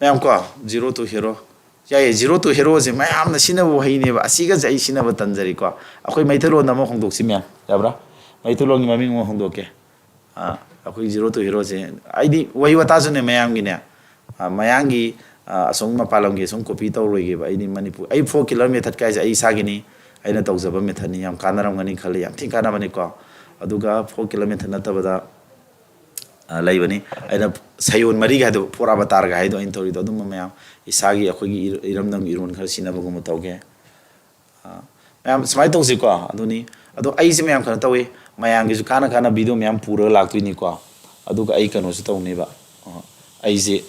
ꯃꯌꯥꯝ ꯀꯣ, zero to hero꯫ ꯌꯥꯏꯌꯦ, zero to heroꯁꯦ ꯃꯌꯥꯝꯅ ꯁꯤꯖꯤꯟꯅꯕ ꯋꯥꯍꯩꯅꯦꯕ꯫ ꯑꯁꯤꯒꯁꯦ ꯑꯩ ꯁꯤꯖꯤꯟꯅꯕ ꯇꯟꯖꯔꯤꯀꯣ꯫ ꯑꯩꯈꯣꯏ ꯃꯩꯇꯩꯂꯣꯟꯗ ꯑꯃ ꯍꯣꯡꯗꯣꯛꯁꯤ ꯃꯌꯥꯝ, ꯌꯥꯕ꯭ꯔꯥ? ꯃꯩꯇꯩꯂꯣꯟꯒꯤ ꯃꯃꯤꯡ ꯑꯃ ꯍꯣꯡꯗꯣꯛꯀꯦ꯫ ꯑꯥ, ꯑꯩꯈꯣꯏ zero to heroꯁꯦ, ꯑꯩꯗꯤ ꯋꯥꯍꯩ ꯋꯥꯇꯥꯁꯨꯅꯦ ꯃꯌꯥꯝꯒꯤꯅꯦ, ꯑꯥ, ꯃꯌꯥꯡꯒꯤ, ꯑꯥ, ꯑꯁꯣꯝ ꯃꯄꯥꯟ ꯂꯝꯒꯤ ꯑꯁꯣꯝ copy ꯇꯧꯔꯣꯏꯒꯦꯕ꯫ ꯑꯩꯗꯤ ꯃꯅꯤꯄꯨꯔ, ꯑꯩ four killer method ꯀꯥꯏꯁꯦ ꯑꯩ ꯏꯁꯥꯒꯤꯅꯤ, ꯑꯩꯅ ꯇꯧꯖꯕ methodꯅꯤ, ꯌꯥꯝ ꯀꯥꯟꯅꯔꯝꯒꯅꯤ ꯈꯜꯂꯤ, ꯌꯥꯝ ꯊꯤꯅ ꯀꯥꯟꯅꯕꯅꯤꯀꯣ꯫ ꯑꯗꯨꯒ four killer method ꯅꯠꯇꯕꯗ, ꯑ, ꯂꯩꯕꯅꯤ꯫ ꯑꯩꯅ ꯁꯌꯣꯟ ꯃꯔꯤꯒ ꯍꯥꯏꯗꯣ, four avatarꯒ ꯍꯥꯏꯗꯣ ꯑꯩꯅ ꯇꯧꯔꯤꯗꯣ, ꯑꯗꯨꯝꯕ ꯃꯌꯥꯝ ꯏꯁꯥꯒꯤ, ꯑꯩꯈꯣꯏꯒꯤ ꯏꯔ-, ꯏꯔꯝꯗꯝꯒꯤ ꯏꯔꯣꯟ ꯈꯔ ꯁꯤꯖꯤꯟꯅꯕꯒꯨꯝꯕ ꯇꯧꯒꯦ꯫ ꯑ, ꯃꯌꯥꯝ ꯁꯨꯃꯥꯏꯅ ꯇꯧꯁꯤꯀꯣ꯫ ꯑꯗꯨꯅꯤ꯫ ꯑꯗꯣ ꯑꯩꯁꯦ ꯃꯌꯥꯝ ꯀꯩꯅꯣ ꯇꯧꯋꯤ, ꯃꯌꯥꯝꯒꯤꯁꯨ ꯀꯥꯟꯅ ꯀꯥꯟꯅ video ꯃꯌꯥꯝ ꯄꯨꯔꯒ ꯂꯥꯛꯇꯣꯏꯅꯤꯀꯣ꯫ ꯑꯗꯨꯒ ꯑꯩ ꯀꯩꯅꯣꯁꯨ ꯇꯧꯅꯦꯕ꯫ ꯑ, ꯑꯩꯁꯦ,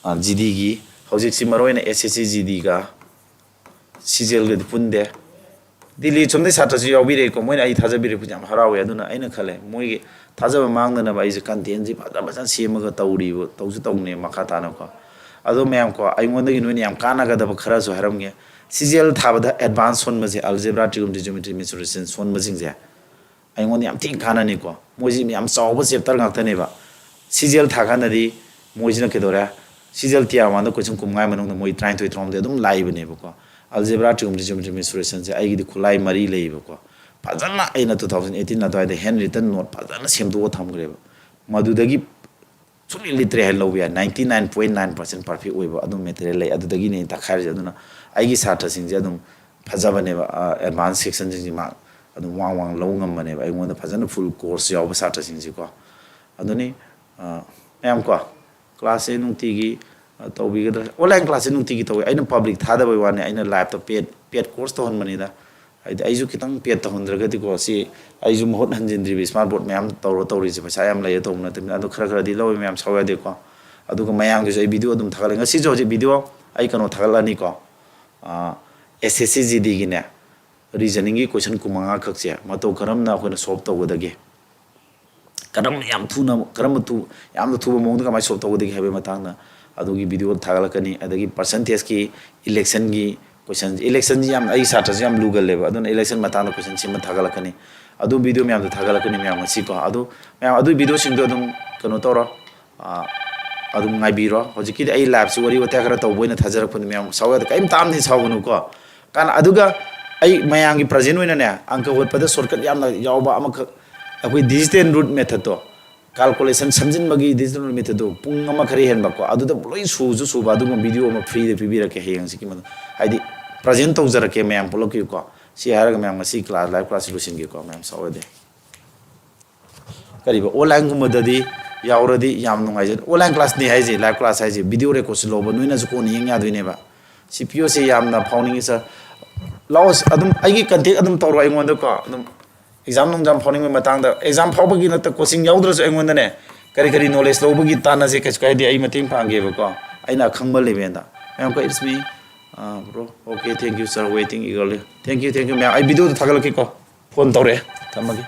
ꯑ, GDꯒꯤ, ꯍꯧꯖꯤꯛꯁꯤ ꯃꯔꯨꯑꯣꯏꯅ SSC GDꯒ CGLꯒꯗꯤ ꯄꯨꯟꯗꯦ꯫ ꯗꯤꯜꯂꯤ ꯁꯣꯝꯗꯩ ꯁꯥꯇ꯭ꯔꯁꯨ ꯌꯥꯎꯕꯤꯔꯛꯏꯀꯣ, ꯃꯣꯏꯅ ꯑꯩ ꯊꯥꯖꯕꯤꯔꯛꯄꯁꯦ ꯌꯥꯝ ꯍꯔꯥꯎꯋꯦ꯫ ꯑꯗꯨꯅ ꯑꯩꯅ ꯈꯜꯂꯦ, ꯃꯣꯏꯒꯤ ꯊꯥꯖꯕ ꯃꯥꯡꯗꯅꯕ ꯑꯩꯁꯦ contentꯁꯤ ꯐꯖ ꯐꯖꯅ ꯁꯦꯝꯃꯒ ꯇꯧꯔꯤꯕ, ꯇꯧꯁꯨ ꯇꯧꯅꯦ ꯃꯈꯥ ꯇꯥꯅꯀꯣ꯫ ꯑꯗꯣ ꯃꯌꯥꯝ ꯀꯣ, ꯑꯩꯉꯣꯟꯗꯒꯤ ꯅꯣꯏꯅ ꯌꯥꯝ ꯀꯥꯟꯅꯒꯗꯕ ꯈꯔꯁꯨ ꯍꯥꯏꯔꯝꯒꯦ꯫ CGL ꯊꯥꯕꯗ advance ꯁꯣꯟꯕꯁꯦ, algebra, trigonometry, geometry, mensuration ꯁꯣꯟꯕꯁꯤꯡꯁꯦ, ꯑꯩꯉꯣꯟꯗ ꯌꯥꯝ ꯊꯤꯅ ꯀꯥꯟꯅꯅꯤꯀꯣ꯫ ꯃꯣꯏꯁꯤ ꯌꯥꯝ ꯆꯥꯎꯕ chapter ꯉꯥꯛꯇꯅꯦꯕ꯫ CGL ꯊꯥꯀꯥꯟꯗꯗꯤ ꯃꯣꯏꯁꯤꯅ ꯀꯩꯗꯧꯔꯦ? CGL tier oneꯗ question ꯀꯨꯟꯃꯉꯥ ꯃꯅꯨꯡꯗ ꯃꯣꯏ ꯇꯔꯥꯅꯤꯊꯣꯏ, ꯇꯔꯥꯍꯨꯝꯗꯣꯏ ꯑꯗꯨꯝ ꯂꯥꯛꯏꯕꯅꯦꯕꯀꯣ꯫ Algebra, trigonometry, geometry, mensuration ꯁꯦ ꯑꯩꯒꯤꯗꯤ ꯈꯨꯠꯂꯥꯏ ꯃꯔꯤ ꯂꯩꯌꯦꯕꯀꯣ꯫ ꯐꯖꯅ ꯑꯩꯅ two thousand eighteen ꯑꯗꯨꯋꯥꯏꯗ hand written note ꯐꯖꯅ ꯁꯦꯝꯗꯣꯛꯑ ꯊꯝꯈ꯭ꯔꯦꯕ꯫ ꯃꯗꯨꯗꯒꯤ ꯂꯤꯇ꯭ꯔꯦ ꯍꯥꯏꯅ ꯂꯧꯕ ꯌꯥꯏ꯫ Ninety nine point nine percent perfect ꯑꯣꯏꯕ ꯑꯗꯨꯝ material ꯂꯩ꯫ ꯑꯗꯨꯗꯒꯤꯅꯦ ꯑꯩꯅ ꯇꯛꯈꯥꯏꯔꯤꯁꯦ꯫ ꯑꯗꯨꯅ ꯑꯩꯒꯤ ꯁꯥꯇ꯭ꯔꯁꯤꯡꯁꯦ ꯑꯗꯨꯝ ꯐꯖꯕꯅꯦꯕ꯫ Advance sectionꯁꯤꯡꯁꯤ ꯃꯥꯔꯛ ꯑꯗꯨꯝ ꯋꯥꯡ ꯋꯥꯡ ꯂꯧ ꯉꯝꯕꯅꯦꯕ, ꯑꯩꯉꯣꯟꯗ ꯐꯖꯅ full course ꯌꯥꯎꯕ ꯁꯥꯇ꯭ꯔꯁꯤꯡꯁꯤꯀꯣ꯫ ꯑꯗꯨꯅꯤ, ꯑ, ꯃꯌꯥꯝ ꯀꯣ, classꯁꯦ ꯅꯨꯡꯇꯤꯒꯤ, ꯑ, ꯇꯧꯕꯤꯒꯗ꯭ꯔꯥ? Online classꯁꯦ ꯅꯨꯡꯇꯤꯒꯤ ꯇꯧꯋꯦ꯫ ꯑꯩꯅ public ꯊꯥꯗꯕꯩ ꯋꯥꯅꯤ, ꯑꯩꯅ liveꯇ paid, paid course ꯇꯧꯍꯟꯕꯅꯤꯗ꯫ ꯍꯥꯏꯗꯤ ꯑꯩꯁꯨ ꯈꯤꯇꯪ paid ꯇꯧꯍꯟꯗ꯭ꯔꯒꯗꯤꯀꯣ, ꯁꯤ ꯑꯩꯁꯨ ꯃꯍꯨꯠ ꯍꯟꯖꯤꯟꯗ꯭ꯔꯤꯕ smart board ꯃꯌꯥꯝ ꯇꯧꯔ ꯇꯧꯔꯤꯁꯦ꯫ ꯄꯩꯁꯥ ꯌꯥꯝ ꯂꯩꯔ ꯇꯧꯕ ꯅꯠꯇꯕꯅꯤꯅ꯫ ꯑꯗꯣ ꯈꯔ ꯈꯔꯗꯤ ꯂꯧꯋꯦ ꯃꯌꯥꯝ, ꯁꯥꯎ ꯌꯥꯗꯦꯀꯣ꯫ ꯑꯗꯨꯒ ꯃꯌꯥꯝꯒꯤꯁꯨ ꯑꯩ video ꯑꯗꯨꯝ ꯊꯥꯒꯠꯂꯦ꯫ ꯉꯁꯤꯁꯨ ꯍꯧꯖꯤꯛ video ꯑꯩ ꯀꯩꯅꯣ ꯊꯥꯒꯠꯂꯅꯤꯀꯣ, ꯑ, S S C G Dꯒꯤꯅꯦ, reasoningꯒꯤ question ꯀꯨꯟꯃꯉꯥ ꯈꯛꯁꯦ ꯃꯇꯧ ꯀꯔꯝꯅ ꯑꯩꯈꯣꯏꯅ solve ꯇꯧꯒꯗꯒꯦ, ꯀꯔꯝꯅ ꯌꯥꯝ ꯊꯨꯅ, ꯀꯔꯝꯕ ꯊꯨ-, ꯌꯥꯝꯅ ꯊꯨꯕ ꯃꯑꯣꯡꯗ ꯀꯃꯥꯏꯅ solve ꯇꯧꯒꯗꯒꯦ ꯍꯥꯏꯕꯒꯤ ꯃꯇꯥꯡꯗ ꯑꯗꯨꯒꯤ video ꯊꯥꯒꯠꯂꯛꯀꯅꯤ꯫ ꯑꯗꯒꯤ percentageꯀꯤ, electionꯒꯤ question, electionꯁꯤ ꯌꯥꯝ, ꯑꯩ ꯁꯥꯇ꯭ꯔꯁꯤ ꯌꯥꯝ ꯂꯨꯒꯜꯂꯦꯕ, ꯑꯗꯨꯅ election ꯃꯇꯥꯡꯗ question ꯁꯦꯝꯕ ꯊꯥꯒꯠꯂꯛꯀꯅꯤ꯫ ꯑꯗꯨ video ꯃꯌꯥꯝꯗꯣ ꯊꯥꯒꯠꯂꯛꯀꯅꯤ ꯃꯌꯥꯝ ꯉꯁꯤꯀꯣ꯫ ꯑꯗꯨ ꯃꯌꯥꯝ ꯑꯗꯨꯒꯤ videoꯁꯤꯡꯗꯣ ꯑꯗꯨꯝ ꯀꯩꯅꯣ ꯇꯧꯔꯣ, ꯑ, ꯑꯗꯨꯝ ꯉꯥꯏꯕꯤꯔꯣ꯫ ꯍꯧꯖꯤꯛꯀꯤꯗꯤ ꯑꯩ liveꯁꯤ ꯋꯥꯔꯤ ꯋꯥꯇꯥꯏ ꯈꯔ ꯇꯧꯕ ꯑꯣꯏꯅ ꯊꯥꯖꯔꯛꯄꯅꯤ ꯃꯌꯥꯝ, ꯁꯥꯎ ꯌꯥꯗꯦ, ꯀꯔꯤꯝꯇ ꯑꯝꯗꯤ ꯁꯥꯎꯒꯅꯨꯀꯣ꯫ ꯀꯥꯟꯅ-, ꯑꯗꯨꯒ ꯑꯩ ꯃꯌꯥꯝꯒꯤ present ꯑꯣꯏꯅꯅꯦ, ꯑꯪꯀ ꯍꯣꯠꯄꯗ shortcut ꯌꯥꯝꯅ ꯌꯥꯎꯕ ꯑꯃꯈꯛ, ꯑꯩꯈꯣꯏ digital root methodꯇꯣ, calculation ꯁꯝꯖꯤꯟꯕꯒꯤ digital root methodꯇꯣ ꯄꯨꯡ ꯑꯃ ꯈꯔ ꯍꯦꯟꯕꯀꯣ, ꯑꯗꯨꯗ ꯂꯣꯏ ꯁꯨꯁꯨ ꯁꯨꯕ ꯑꯗꯨꯒꯨꯝꯕ video ꯑꯃ freeꯗ ꯄꯤꯕꯤꯔꯛꯀꯦ ꯍꯌꯦꯡ ꯍꯧꯖꯤꯛꯀꯤ ꯃꯇꯝ, ꯍꯥꯏꯗꯤ present ꯇꯧꯖꯔꯛꯀꯦ ꯃꯌꯥꯝ ꯄꯨꯂꯞꯀꯤꯀꯣ꯫ ꯁꯤ ꯍꯥꯏꯔꯒ ꯃꯌꯥꯝ ꯉꯁꯤ class, live class ꯂꯣꯏꯁꯤꯟꯒꯦꯀꯣ ꯃꯌꯥꯝ, ꯁꯥꯎ ꯌꯥꯗꯦ꯫ ꯀꯔꯤꯕ, onlineꯒꯨꯝꯕꯗꯗꯤ ꯌꯥꯎꯔꯗꯤ ꯌꯥꯝ ꯅꯨꯡꯉꯥꯏꯖꯩ꯫ Online classꯅꯤ ꯍꯥꯏꯁꯦ, live class ꯍꯥꯏꯁꯦ, video recordꯁꯨ ꯂꯧꯕ, ꯅꯣꯏꯅꯁꯨ ꯀꯣꯟꯅ ꯌꯦꯡ ꯌꯥꯗꯣꯏꯅꯦꯕ꯫ C P Oꯁꯦ ꯌꯥꯝꯅ ꯐꯥꯎꯅꯤꯡꯉꯤ sir꯫ ꯂꯥꯛꯑꯣ, ꯑꯗꯨꯝ ꯑꯩꯒꯤ contact ꯑꯗꯨꯝ ꯇꯧꯔꯣ ꯑꯩꯉꯣꯟꯗꯀꯣ꯫ ꯑꯗꯨꯝ exam ꯅꯨꯡꯖꯥꯝ ꯐꯥꯎꯅꯤꯡꯕꯒꯤ ꯃꯇꯥꯡꯗ, exam ꯐꯥꯎꯕꯒꯤ ꯅꯠꯇ, coaching ꯌꯥꯎꯗ꯭ꯔꯁꯨ ꯑꯩꯉꯣꯟꯗꯅꯦ ꯀꯔꯤ ꯀꯔꯤ knowledge ꯂꯧꯕꯒꯤ ꯇꯥꯟꯅꯁꯦ, ꯀꯩꯁꯨ ꯀꯥꯏꯗꯦ, ꯑꯩ ꯃꯇꯦꯡ ꯄꯥꯡꯒꯦꯕꯀꯣ꯫ ꯑꯩꯅ ꯑꯈꯪꯕ levelꯗ꯫ ꯃꯌꯥꯝ ꯀꯣ, it's me, uh, bro, okay, thank you sir, waiting eagerly, thank you, thank you ꯃꯌꯥꯝ꯫ ꯑꯩ videoꯗ ꯊꯥꯒꯠꯂꯛꯀꯦꯀꯣ, phone ꯇꯧꯔꯛꯑꯦ, ꯊꯝꯃꯒꯦ꯫